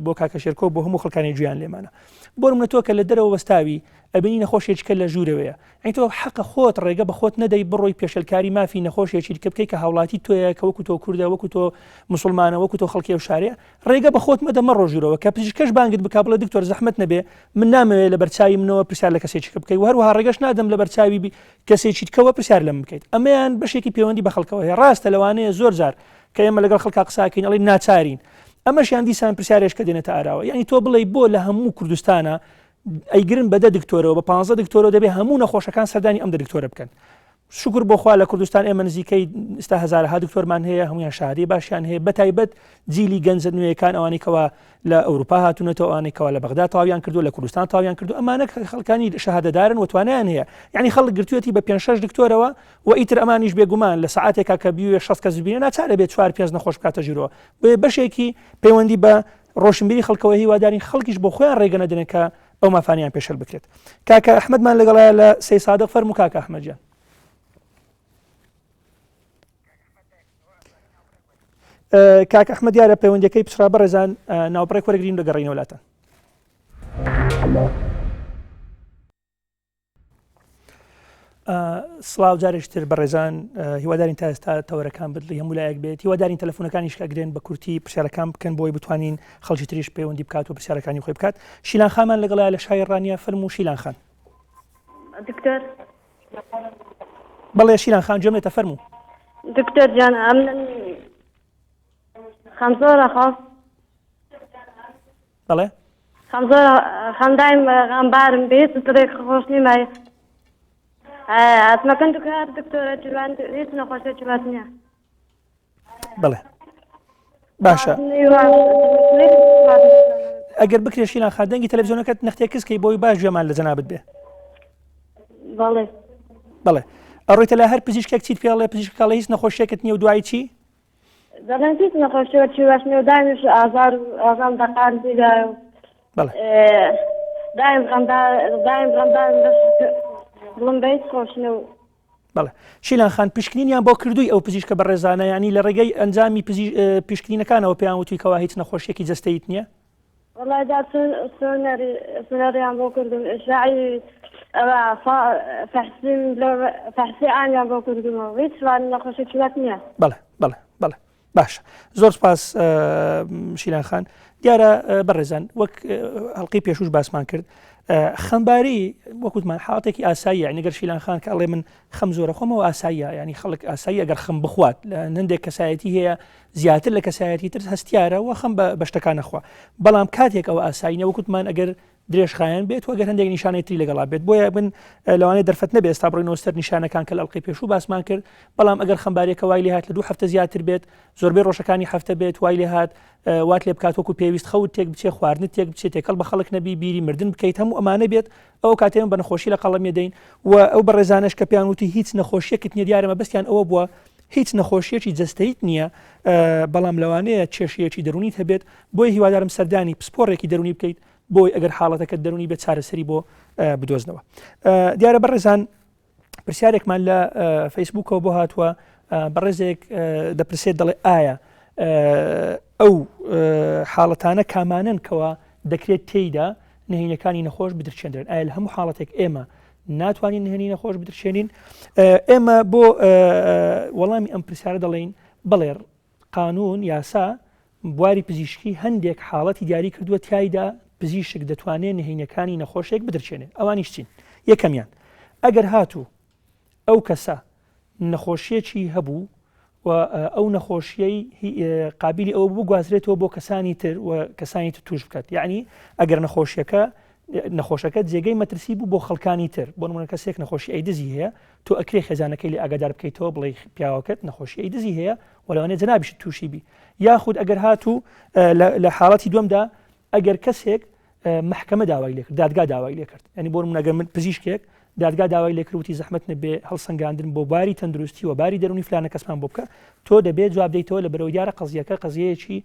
بۆ کاکە شێرکۆ بۆ هەموو خەڵکانی گویان لێمانە بۆ نمونە تۆ کە لە دەرەوە وەستاوی ئەبینی نەخۆشێکی کە لە ژوورەوەیە یانی تۆ حەقە خۆت ڕێگە بە خۆت نەدەی بڕۆی پێشێلکاری مافی نەخۆشێکی دیکە بکەی کە هاوڵاتی تۆیە کە وەکو تۆ کوردە وەکو تۆ مسلمانە وەکو تۆ خەڵکی ئەو شارەیە ڕێگە بە خۆت مەدە مەڕۆ ژوورەوە کە پزیشکەش بانگت بکا بڵێ دکتۆر زەحمەت نەبێ من نامەوێ لە بەرچاوی منەوە پرسیار لە کەسێکی کە بکەی و هەروەها ڕێگەش نادەم لە بەرچاوی کەسێکی دیکەوە پرسیار لەم بکەیت ئەمەیان بەشێکی پەیوەندی بە خەڵکەوە هەیە ڕاستە لەوانەیە زۆر جار کە ئێمە لەگەڵ خەڵکا قساکەین ئەڵێن ناچارین ئەمەشیان دیسان پرسیارێش کە دێنێتە ئاراوە یعنی تۆ بڵێ بۆ لە هەموو کوردستانە ئەیگرن بە دە دکتۆرەوە بە پ دکتۆرەوە دەبێ هەموو نەخۆشەکان سەردانی ئەم دە دکتۆرە بکەن شکر بۆخوا لە کوردستان ئێمە نزیکەی ئستا هەزارەها دکتۆرمان هەیە هەمویان شادی باشیان هەیە بەتایبەت جیلی گەنجە نوێیەکان ئەوانەی کەوا لە ئەوروپا هاتوونەتەوە ئەوانەی کەوا لە بەغدا تەواویان کردو لە کوردستان تەواویان کردو ئەمانە خەڵکانی شەهادەدارن و توانایان هەیە یعنی خەڵک گرتوویەتی بە پێنج شەش دکتۆرەوە و ئیتر ئەمانیش بێگومان لە سەعاتێکا کە بیوێ 60 کەس ببینێ ناچارە بێت چوار پێنج نەخۆش بکاتە ژوورەوە بۆیە بەشێکی پەیوەندی بە ڕۆشنبیری خەڵکەوە هیوادارین خەڵکیش بۆ خۆیان ڕێگە نەدەن کە ئەو مافانیان پێشێل بکرێت کاکە ئەحمەدمان لەگەڵایە لە سەی سادق فەرموو کاکە ئەحمەد گیان کاک ئەحمەد دیارە پەیوەندەکەی پچڕا بەڕێزان ناوبڕێک وەرگین دەگەڕینەوە لاتان. سڵاو جارێکی تر بەڕێزان هیوادارین تا ئێستا تەوەرەکان بدڵی هەموو لایەک بێت هیوادارین تەلەفۆنەکانیش کە ئەگرێن بە کورتی پرسیارەکان بکەن بۆی بتوانین خەڵکی تریش پەیوەندی بکات و پرسیارەکانی خۆی بکات شیلان خانمان لەگەڵای لە شاری ڕانیە فەرموو شیلان خان دکتۆر بەڵێ شیلان خان گوێم لێتە فەرموو دکتۆر جان ئەم خەم زۆرە خۆ بەڵێ خەم زۆرە خەم دایم غەمبارم بێ هیچ دڵێک خۆش نیمە ئەتمەکەن دکار دکتۆرە جوان هیچ نەخۆشیەکی باش نییە. بەڵێ باشە ئەگەر بکرێ شیلان خان دەنگی تەلەڤزیۆنەکەت نەختێ کزکەی بۆی باش گوێمان لە جەنابت بێ بەڵێ بەڵێ ئەڕۆیتە لە هەر پزیشکێک چیت پێڵێ پزیشکەکە هیچ نەخۆشیێکت نییە و دوایی چی دەڵێن هیچ نەخۆشیەوە چی باش نیە و دایمیش ئازار و ئازام دەقان دیدا و دایم غەمدار دایم غەمدارم بەس دڵم بە هیچ خۆش نیە و بەڵێ شیلان خان پشکنینیان بۆ کردووی ئەو پزیشکە بەڕێزانە ینی لە ڕێگەی ئەنجامی پشکنینەکانەوە پێیان وتوی کەوا هیچ نەخۆشیەکی جەستەیت نییە؟ وەڵای دا سۆنەری سۆنەریان بۆ کردم ئیشاعی ئەوە فەحسیم لە فەحسی عامیان بۆ کردمەوە هیچ وان نەخۆشی چوات نییە. بەڵێ بەڵێ بەڵێ باشە زۆر سپاس شیلان خان دیارە بەڕێزان وەک هەڵقی پێشوش باسمان کرد خەمباری وەکوتمان حاڵەتێکی ئاساییە نەگەر شیلان خان کە ئەڵێ من خەم زۆرە خۆمەوە ئاساییە ینی خەڵک ئاسایی ئەگەر خەم بخوات لە هەندێک کەسایەتی هەیە زیاتر لە کەسایەتی تر هەستیارە و خەم بە شتەکان نەخوا بەڵام کاتێک ئەوە ئاسایی نیە وەکوتمان ئەگەر درێژخایەن بێت و ئەگەر هەندێک نیشانەی تری لەگەڵا بێت بۆیە من لەوانەیە دەرفەت نەبێت ئێستا بڕۆینەوە سەر نیشانەکان کە لە ئەڵقەی پێشوو باسمان کرد بەڵام ئەگەر خەمباریەکە وای لێهات لە دوو هەفتە زیاتر بێت زۆربەی ڕۆژەکانی هەفتە بێت وای لێهات وات لێ بکات وەکو پێویست خەوت تێک بچێ خواردنت تێک بچێت تێکەڵ بە خەڵک نەبی بیری مردن بکەیت هەموو ئەمانە بێت ئەو کاتێ بە نەخۆشی لە قەڵەمی دەین و ئەو بەڕێزانەش کە پێیان وتی هیچ نەخۆشیەکت نییە دیارە مەبەستیان ئەوە بووە هیچ نەخۆشیەکی جەستەیت نییە بەڵام لەوانەیە کێشەیەکی دەرونیت هەبێت بۆیە هیوادارم سەردانی پسپۆڕێکی دەرونی بکەیت بۆی ئەگەر حاڵەتەکەت دەرونی بێت چارەسەری بۆ بدۆزنەوە دیارە بەڕێزان پرسیارێکمان لە فەیسبوکەوە بۆ هاتووە بەڕێزێک دەپرسێت دەڵێ ئایا ئەو حاڵەتانە کامانن کەوا دەکرێت تێیدا نهێنەکانی نەخۆش بدرچێندرێن ئایا لە هەموو حاڵەتێک ئێمە ناتوانین نهێنی نەخۆش بدرچێنین ئێمە بۆ وەڵامی ئەم پرسیارە دەڵێین بەڵێ قانون یاسا بواری پزیشکی هەندێک حاڵەتی دیاری کردووە تیایدا پزیشک دەتوانێت نهێنیەکانی نەخۆشێک بدرچێنێ ئەوانیش چین یەکەمیان ئەگەر هاتوو ئەو کەسە نەخۆشیەکی هەبوو و ئەو نەخۆشیەی قابلی ئەوە بگوازرێتەوە بۆ کەسانی تر و کەسانی تر توش بکات یعنی ئەگەر نەخۆشیەکە نەخۆشەکە جێگەی مەترسی بوو بۆ خەڵکانی تر بۆ نمونە کەسێک نەخۆشی ئەیدزی هەیە تۆ ئەکرێ خێزانەکەی لێ ئاگادار بکەیتەوە بڵێ پیاوەکەت نەخۆشی ئەیدزی هەیە و لەوانەیە جەنابیشت تووشی بی یاخود ئەگەر هاتوو لە حاڵەتی دووەمدا ئەگەر کەسێک محکمە داوای لێکرد دادگا داوای لێکرد ینی بۆ منەگەر من پزیشکێک دادگا داوای لێکرد وتی زەحمت نەبێ هەڵسەنگاندن بۆ باری تەندروستی و باری دەرونی فلانە کەسمان بۆ بکە تۆ دەبێت جواب دەیتەوە لە بەرەوە دیارە قەزیەکە قەزیەیەکی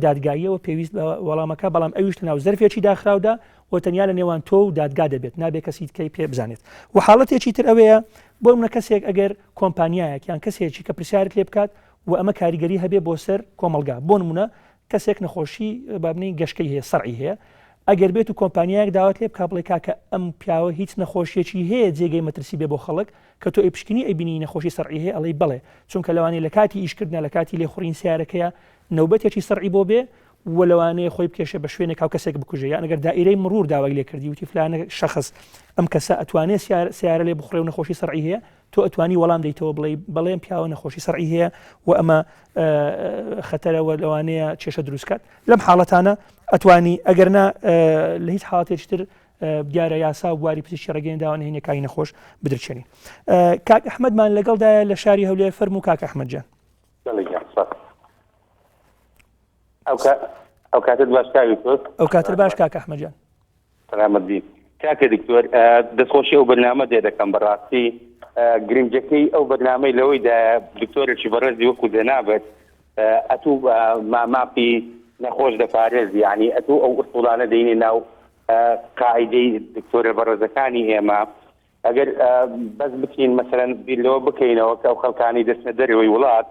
دادگاییەوە پێویست بە وەڵامەکە بەڵام ئەویش لەناو زەرفێکی داخراودا و تەنیا لە نێوان تۆ و دادگا دەبێت نابێت کەسی دیکەی پێ بزانێت و حاڵەتێکی تر ئەوەیە بۆ منە کەسێک ئەگەر کۆمپانیایەک یان کەسێکی کە پرسیارت لێ بکات و ئەمە کاریگەری هەبێ بۆ سەر کۆمەڵگا بۆ نمونە کەسێک نەخۆشی بابنەی گەشکەی هەیە سەرعی هەیە ئەگەر بێت و کۆمپانیایەک داوات لێ بکا بڵێ کاکە ئەم پیاوە هیچ نەخۆشیەکی هەیە جێگەی مەترسی بێ بۆ خەڵک کە تۆ ئەیپشکنی ئەیبینی نەخۆشی سەرعی هەیە ئەڵێی بەڵێ چونکە لەوانەیە لە کاتی ئیشکردنا لە کاتی لێخوڕین سیارەکەیە نەوبەتێکی سەرعی بۆ بێ و لەوانەیە خۆی بکێشێ بە شوێنێک هاو کەسێک بکوژێ یان ئەگەر دائیرەی مڕور داوای لێ کردی وتی فلانە شەخص ئەم کەسە ئەتوانێ سیارە لێ بخڕێ و نەخۆشی سەرعی هەیە تۆ ئەتوانی وەڵام دەیتەوە بڵێ بەڵێم پیاوە نەخۆشی سەرعی هەیە و ئەمە خەتەرە و لەوانەیە کێشە دروستکات لەم حاڵەتانە ئەتوانی ئەگەر نا لە هیچ حاڵەتێکی تر دیارە یاسا و بواری پزیشکی ڕێگەی داوە نهێنیەکانی نەخۆش بدرچێنین کاک ئەحمەدمان لەگەڵدایە لە شاری هەولێر فەرموو کاک ئەحمەد جان ئەو کاتت باش کاک دکتۆر ئەو کاتت باش کاک ئەحمەد جان سەلامەت بی کاکە دکتۆر دەستخۆشی ئەو بەرنامە دێ دەکەم بەڕاستی گرنگەکەی ئەو بەرنامەی لەوەیدا دکتۆرێکی بەڕێزی وەکو جەنابت ئەتوو مافی نەخۆش دەپارێز یعنی ئەتوو ئەو ئوسوڵانە دەینێ ناو قاعدەی دکتۆرە بەڕێزەکانی ئێمە ئەگەر بەس بچین مەسەلەن بیر لەوە بکەینەوە کە ئەو خەڵکانەی دەچنە دەرەوەی وڵات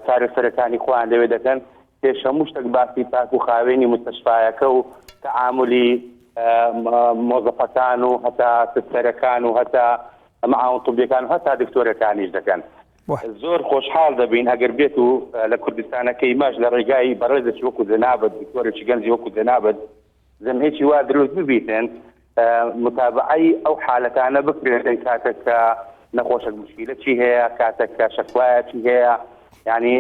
چارەسەرەکانی خۆیان لەوێ دەکەن پێش هەموو شتێک باسی پاک و خاوێنی مستەشفایەکە و تەعامولی مۆزەفەکان و هەتا سستەرەکان و هەتا معاون طبیەکان و هەتا دکتۆرەکانیش دەکەن زۆر خۆشحاڵ دەبین ئەگەر بێت و لە کوردستانەکەی ماش لە ڕێگای بەڕێزێکی وەکو جەنابت دکتۆرێکی گەنجی وەکو جەنابت جەمعێکی وا دروست ببیتن متابعەی ئەو حالەتانە بکرێتن کاتێک کە نەخۆشەک مشکیلە چی هەیە کاتێک کە شەکوایە چی هەیە ینی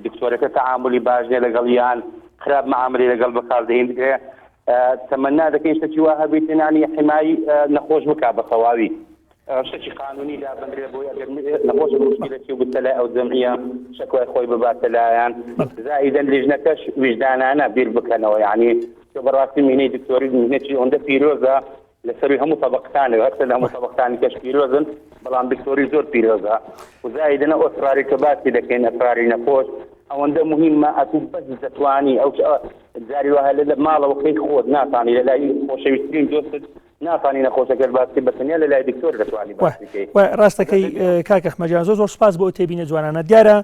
دکتۆرەکە تەعاملی باش نیە لەگەڵ یان خراپ معاملی لەگەڵ شتێکی قانونی دابنرێ بۆی ئەگەر نەخۆشێک موشکیلەکی و بچتە لای ئەو جەمعیە شەکوای خۆی بباتە لایان زائیدەن لیژنەکەش ویژدانانە بیر بکەنەوە یعنی تۆ بەڕاستی مینەی دکتۆری مینەکی ئەوەندە پیرۆزە لەسەروی هەموو تەبەقەکانەوە هەرچەند هەموو تەبەقەکانی کەش پیرۆزن بەڵام دکتۆری زۆر پیرۆزە و زائیدەن ئەو ئەسراری کە باسی دەکەین ئەسراری نەخۆش ئەوەندە مهمە ئەتوو بەس دەتوانی ئەو جاری وایە لە ماڵەوە کەی خۆت ناتانی لە لای خۆشەویستترین دۆستت ناتانی نەخۆشەکەت باس بکەی بە تەنیا لە لای دکتۆر دەتوانی باس بکەی. وای ڕاستەکەی کاک ئەحمەد جان زۆر زۆر سپاس بۆ ئەو تێبینە جوانانە دیارە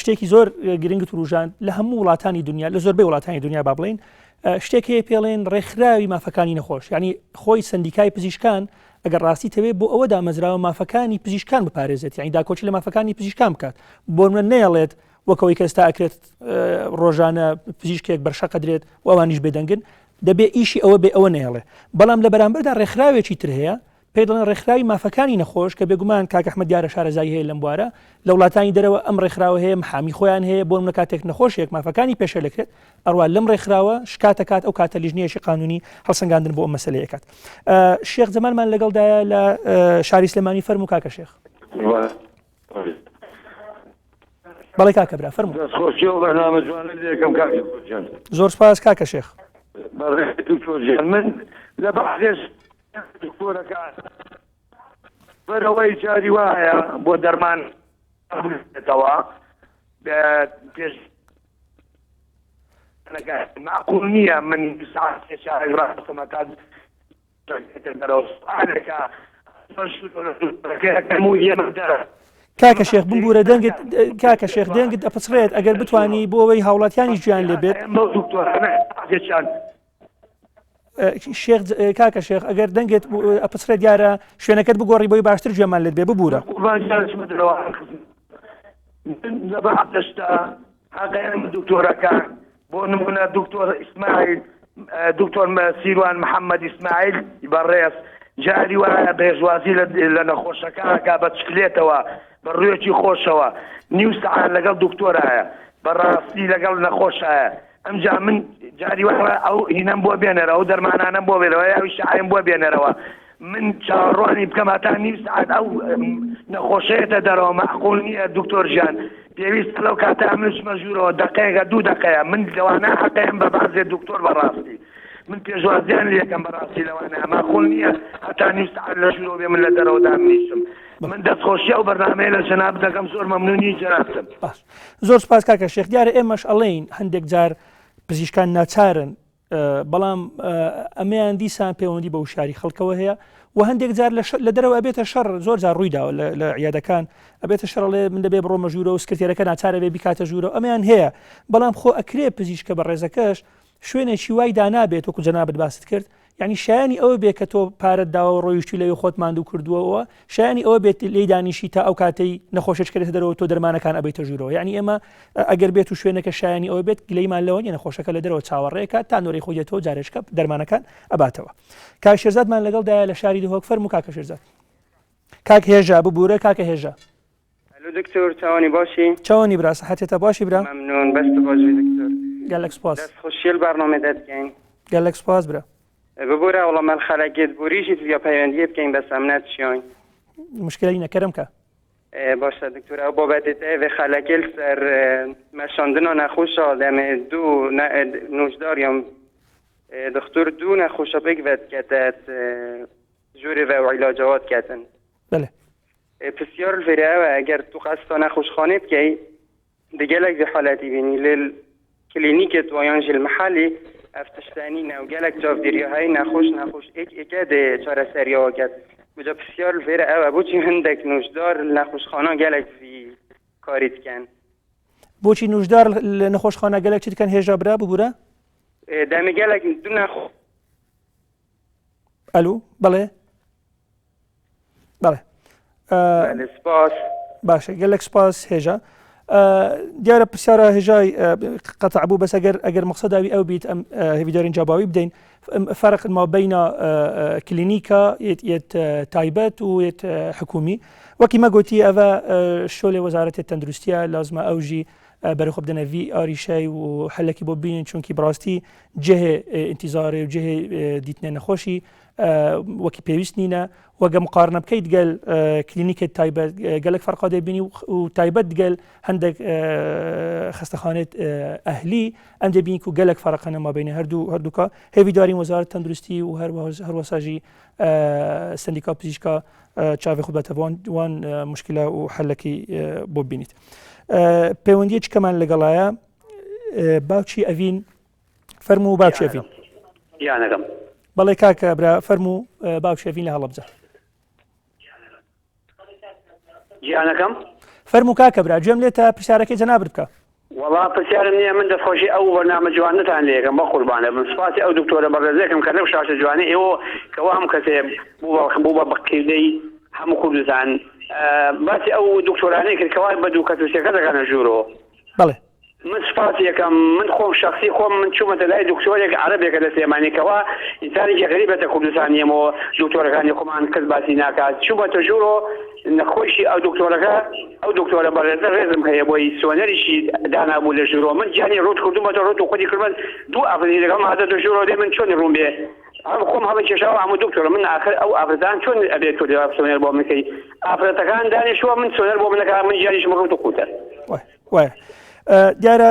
شتێکی زۆر گرنگت وروژاند لە هەموو وڵاتانی دنیا لە زۆربەی وڵاتانی دنیا با بڵین شتێک هەیە پێڵێن ڕێکخراوی مافەکانی نەخۆش یعنی خۆی سندیکای پزیشکان ئەگەر ڕاستی تەوێ بۆ ئەوە دامەزراوە مافەکانی پزیشکان بپارێزێت یعنی داکۆکی لە مافەکانی پزیشکان بکات بۆ منە نەیەڵێت وەکەوەی کە ئێستا ئەکرێت ڕۆژانە پزیشکێک بەرشەقە درێت و ئەوانیش بێدەنگن دەبێ ئیشی ئەوە بێ ئەوە نەیەڵێ بەڵام لە بەرامبەردا ڕێکخراوێکی تر هەیە پێی دەڵێن ڕێکخراوی مافەکانی نەخۆش کە بێگومان کاک ئەحمەد دیارە شارەزایی هەیە لەم بوارە لە وڵاتانی دەرەوە ئەم ڕێکخراوە هەیە محامی خۆیان هەیە بۆ منە کاتێک نەخۆشێک مافەکانی پێشێل دەکرێت ئەڕوا لەم ڕێکخراوە شکاتە کات ئەو کاتە لیژنەیەکی قانونی هەڵسەنگاندن بۆ ئەم مەسەلەیە کات شێخ جەمالمان لەگەڵدایە لە شاری سلێمانی فەرموو کاکە شێخ. بەڵێ کاکە برا فەرموو. دەست خۆشی ئەو بەرنامە جوانە لێکەم کاک دکتۆر گیان. زۆر سپاس کاکە شێخ. بەڕێز دکتۆر گیان من لە بەعزێ دکتۆرەکان بەرەوەی جاری وایە بۆ دەرمان بێتەوە پێش معقول نییە من ساعت سێ ڕاستەمەکات کاکە شێخ بمبوورە دەنگت کاکە شێخ دەنگت ئەپچڕێت ئەگەر بتانی بۆ ئەوەی هاوڵاتیانی گویان لێ بێت شێخ کاکە شێخ ئەگەر دەنگت ئەپچڕێت دیارە شوێنەکەت بگۆڕی بۆی باشتر گوێمان لێت بێ ببوورە هەقیان دکتۆرەکان بۆ نمونە دکتۆر ئیسماعیل دکتۆر سیروان محەممەد ئیسماعیل بەڕێز جاری وایە بێژوازی لە نەخۆشەکانکە بە چکلێتەوە بە ڕوویەکی خۆشەوە نیو سەعات لەگەڵ دکتۆرایە بەڕاستی لەگەڵ نەخۆشایە ئەمجا من جاری وایە ئەو هینەم بۆ بێنەرەوە ئەو دەرمانانەم بۆ بێنەرەوە یا ئەو شعرم بۆ بێنەرەوە من چاوەڕوانی بکەم هەتا نیو سەعات ئەو نەخۆشەیەتە دەرەوە مەعقول نییە دکتۆر ژیان پێویستە لەو کاتە من بچمە ژوورەوە دەقەیەکە دوو دەقەیە من لەوانە حەقەیەم بە بازێ دکتۆر بەڕاستی من پێشوازیان لێکەم بەڕاستی لەوانە ماقول نییە هەتا نیو سەعات لە ژوورەوە بێ من لە دەرەوە دابنیشم من دەستخۆشی ئەو بەرنامەیە لە جەناب دەکەم زۆر مەمنونی جەنابتم. باش زۆر سپاس کاکە شێخ دیارە ئێمەش ئەڵێین هەندێک جار پزیشکان ناچارن بەڵام ئەمەیان دیسان پەیوەندی بە وشاری خەڵکەوە هەیە و هەندێک جار لە دەرەوە ئەبێتە شەڕ زۆر جار ڕووی داوە لە عیادەکان ئەبێتە شەڕڵێ من دەبێ بڕۆمە ژوورە و سکرتێرەکە ناچارە بێ بیکاتە ژوورە ئەمەیان هەیە بەڵام خۆ ئەکرێ پزیشکە بە ڕێزەکەش شوێنێکی وای دانابێت وەکو جەنابت باست کرد یعنی شایانی ئەوە بێ کە تۆ پارەت داوە ڕۆیشتی لەوێ خۆت ماندوو کردووەوە شایانی ئەوە بێت لێی دانیشی تا ئەو کاتەی نەخۆشێک کەێتە دەرەوە تۆ دەرمانەکان ئەبیتە ژوورەوە یعنی ئێمە ئەگەر بێت و شوێنەکە شایانی ئەوە بێت گلەیمان لەوە نیە نەخۆشەکە لە دەرەوە چاوەڕێکە تا نۆرەی خۆی دێتەوە جارێکە دەرمانەکان ئەباتەوە کاک شێرزادمان لەگەڵدایە لە شاری دهۆک فەرموو کاکە شێرزاد کاک هێژا ببوورە کاکە هێژا ئەلو دکتۆر چاوانی باشی؟ چاوانی برا سەحەتێتە باشی برا؟ مەمنون بەس تو باش بی دکتۆر. گەلەک سپاس. دەست خوشیل بەرنامە دەتکەین. گەلەک سپاس برا. ببورە وەڵا مەل خەلەکێت بوریژیت ڤیا پەیوەندیێ بکەین بەس ئەم نەتشیاین. مشکلەی نە کەرم کە. باشە دکتۆر ئەو بابەتێ تە ڤێ خەلەکێل سەر مەشاندنا نەخۆشا دەمێ دوو نوژدار یان دختور دوو نەخۆشا پێک ڤەت کەتەت ژورێ ڤە و عیلاجەوات کەتن. بەلێ. پرسیار لڤێرە ئەوە ئەگەر تو قەستا نەخۆشخانێ بکەی د گەلەک ڤی حالەتی بینی لێ کلینیکێ تو یان ژی محەلی ئەف تشتە نینە و گەلەک چاڤدێریا هەی نەخۆش نەخۆش ئێک ئێکە دێ چارەسەریاوە کەت وجا پرسیار لڤێرە ئەوە بۆچی هندێک نوژدار نەخۆشخانە گەلەک ڤی کاری دکەن؟ بۆچی نوژدار لە نەخۆشخانە گەلەک چ دکەن هێژا برا ببورە؟ دەمێ گەلەک دو نەخۆ ئەلو بەڵێ بەڵێ سپاس باشە گەلک سپاس هێژا دیارە پرسیارە هێژای قەتع بوو بەس ئەگەر ئەگەر مەقسەداوی ئەو بیت ئەم هێویدارین جواباوی بدەین فرق ما بین کلینیکا یەت تایبەت و یەت حکومی وەکی مە گوتی ئەوە شۆلێ وەزارەتی تەندروستیە لازمە ئەوژی. بەرە خۆ بدەنە ڤی ئاریشەی و حلێکی بۆ بینن چونکی بڕاستی جهێ ئینتیزارێ و جهێ دیتنێ نەخۆشی وەکی پێویست نینە وەگە مقارنە بکەیت گەل کلینیکت تایبەت گەلک فەرقا دەبینی و تایبەت گەل هەندێک خەستەخانێت ئەهلی ئەم دەبینی و گەلک فەرقەنە مابینە هەردوو هەردووکە هێوی دارین وەزارەت تەندروستی و هەروەساژی سندیکا پزیشکا چاوی خود بەتە وان مشکلە و حلەکەی بۆ بینیت پەیوەندیەکی کەمان لەگەڵایە باوکی ئەڤین فەرموو باوکی ئەڤین گیانەکەم بەڵێ کاکە برا فەرموو باوکی ئەڤین لە هەڵەبجە گیانەکەم فەرموو کاکە برا گوێم لێتە پرسیارەکەی جەنابت بکە وەڵا پرسیارم نییە من دەستخۆشی ئەو بەرنامە جوانەتان لێکەم بەقوربانە بم سوپاسی ئەو دکتۆرە بەڕێزێکم کە لەو شاشە جوانەی ئێوە کەوا هەم کەسێ بوو بە بەقیلەی هەموو کوردستان باسی ئەو دکتۆرانەی کرد کەوا بە دوو کەس و سێ کەس دەکەنە ژوورەوە بەڵێ من سوپاسی یەکەم من خۆم شەخسی خۆم من چوومەتە لای دکتۆرێک عەرەبێکە لە سلێمانی کەوا ئینسانێکی غەریبەتە کوردستانیەمەوە دکتۆرەکانی خۆمان کەس باسی ناکات چوومەتە ژوورۆ نەخۆشی ئەو دکتۆرەکە ئەو دکتۆرە بەڕێزە ڕێزم هەیە بۆی سۆنەریشی دانابوو لە ژوورۆ من گیانی ڕووت کردوومەتە ڕووت و خودی کردمە دوو ئافرەتی لەگەڵم هاتەتە ژوورۆ دێ من چۆن ڕووم بێ هەم خۆم هەڵی کێشاوە هەموو دکتۆرە من ئاخر ئەو ئافرەتان چۆن ئەبێ تۆ سۆنەر بۆ من کەی ئافرەتەکان دانیشتووە من سۆنەر بۆ منەکە من گیانیشم ڕووت و قوتە. وایە دیارە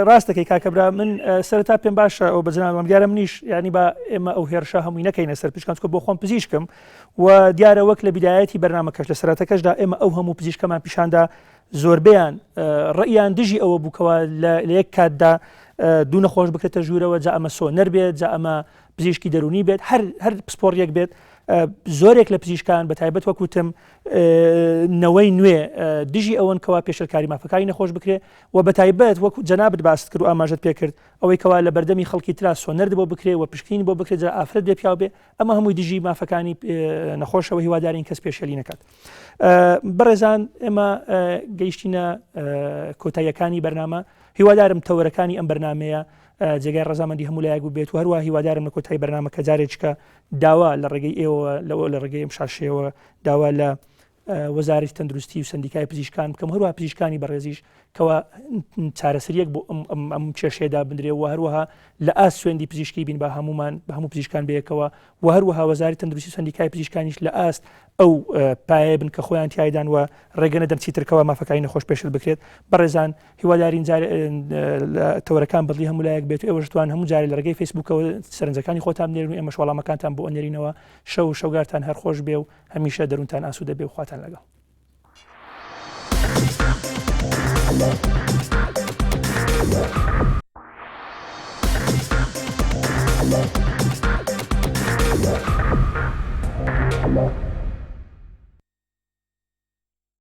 ڕاست دەکەی کاکە برا من سەرەتا پێم باشە ئەو بەجناڵم دیارە منیش ینی با ئێمە ئەو هێرشە هەمووی نەکەینە سەر پزیشکان چونکە بۆ خۆم پزیشکم و دیارە وەک لە بیدایەتی بەرنامەکەش لە سەرەتەکەشدا ئێمە ئەو هەموو پزیشکەمان پیشاندا زۆربیان ڕێیان دژی ئەوە بووکەوە لە یەک کاتدا دوو نەخۆش بکرێتە ژوورەوە جا ئەمە سۆنەر بێت جا ئەمە پزیشکی دەرونی بێت هەر هەر پسپۆڕیەک بێت زۆرێک لە پزیشکان بە تایبەت وەکوتم نەوەی نوێ دژی ئەوەن کەوا پێشلکاری مافەکانی نەخۆش بکرێ و بە تایبەت وەکو جەنابت باست کرد و ئاماژەت پێکرد ئەوەی کەوا لە بەردەمی خەڵکی ترا سۆنەرد بۆ بکرێ و پشکنین بۆ بکرێت جا ئافرەت بێ پیاو بێ ئەمە هەمووی دژی مافەکانی نەخۆشەوە هیوادارین کەس پێشێلی نەکات بەڕێزان ئێمە گەیشتینە کۆتاییەکانی بەرنامە هیوادارم تەوەرەکانی ئەم بەرنمەیە جێگای ڕەزامەندی هەموو لایەک بووبێت و هەروە هیوادارم لە کۆتایی بەرنامەکە جارێکە داوا لە ڕێگەی ئێوە لەوە لە ڕێگەی ئەم شاشەیەوە داوا لە وەزارەتی تەندروستی و سندیکای پزیشکان بکەم هەروە پزیشکانی بەڕێزیش کەوا چارەسەریەک بۆ ئەم کێشەیەدا بندرێ و هەروەها لە ئاست سوێندی پزیشکی بین بە هەمومان بە هەموو پزیشکان بەیەکەوە و هەروەها وەزاری تەندروستی سندیکای پزیشکانیش لە ئاست ئەو پایە بن کە خۆیان تیایدان و ڕێگە نەدەن چیترکەوە مافەکانی نەخۆش پێشل بکرێت بەڕێزان هیوادارین جارێ لە تەوەرەکان بەدڵی هەموو لایەک بێت و ئێوەش توان هەموو جارێ لە ڕێگەی فەیسبووکەوە سەرنجەکانی خۆتان بنێرن و ئێمەش وەڵامەکانتان بۆ ئەنێرینەوە شەو و شەوگارتان هەر خۆش بێ و هەمیشە دەروونتان ئاسوودە بێ و خواتان لەگەڵ.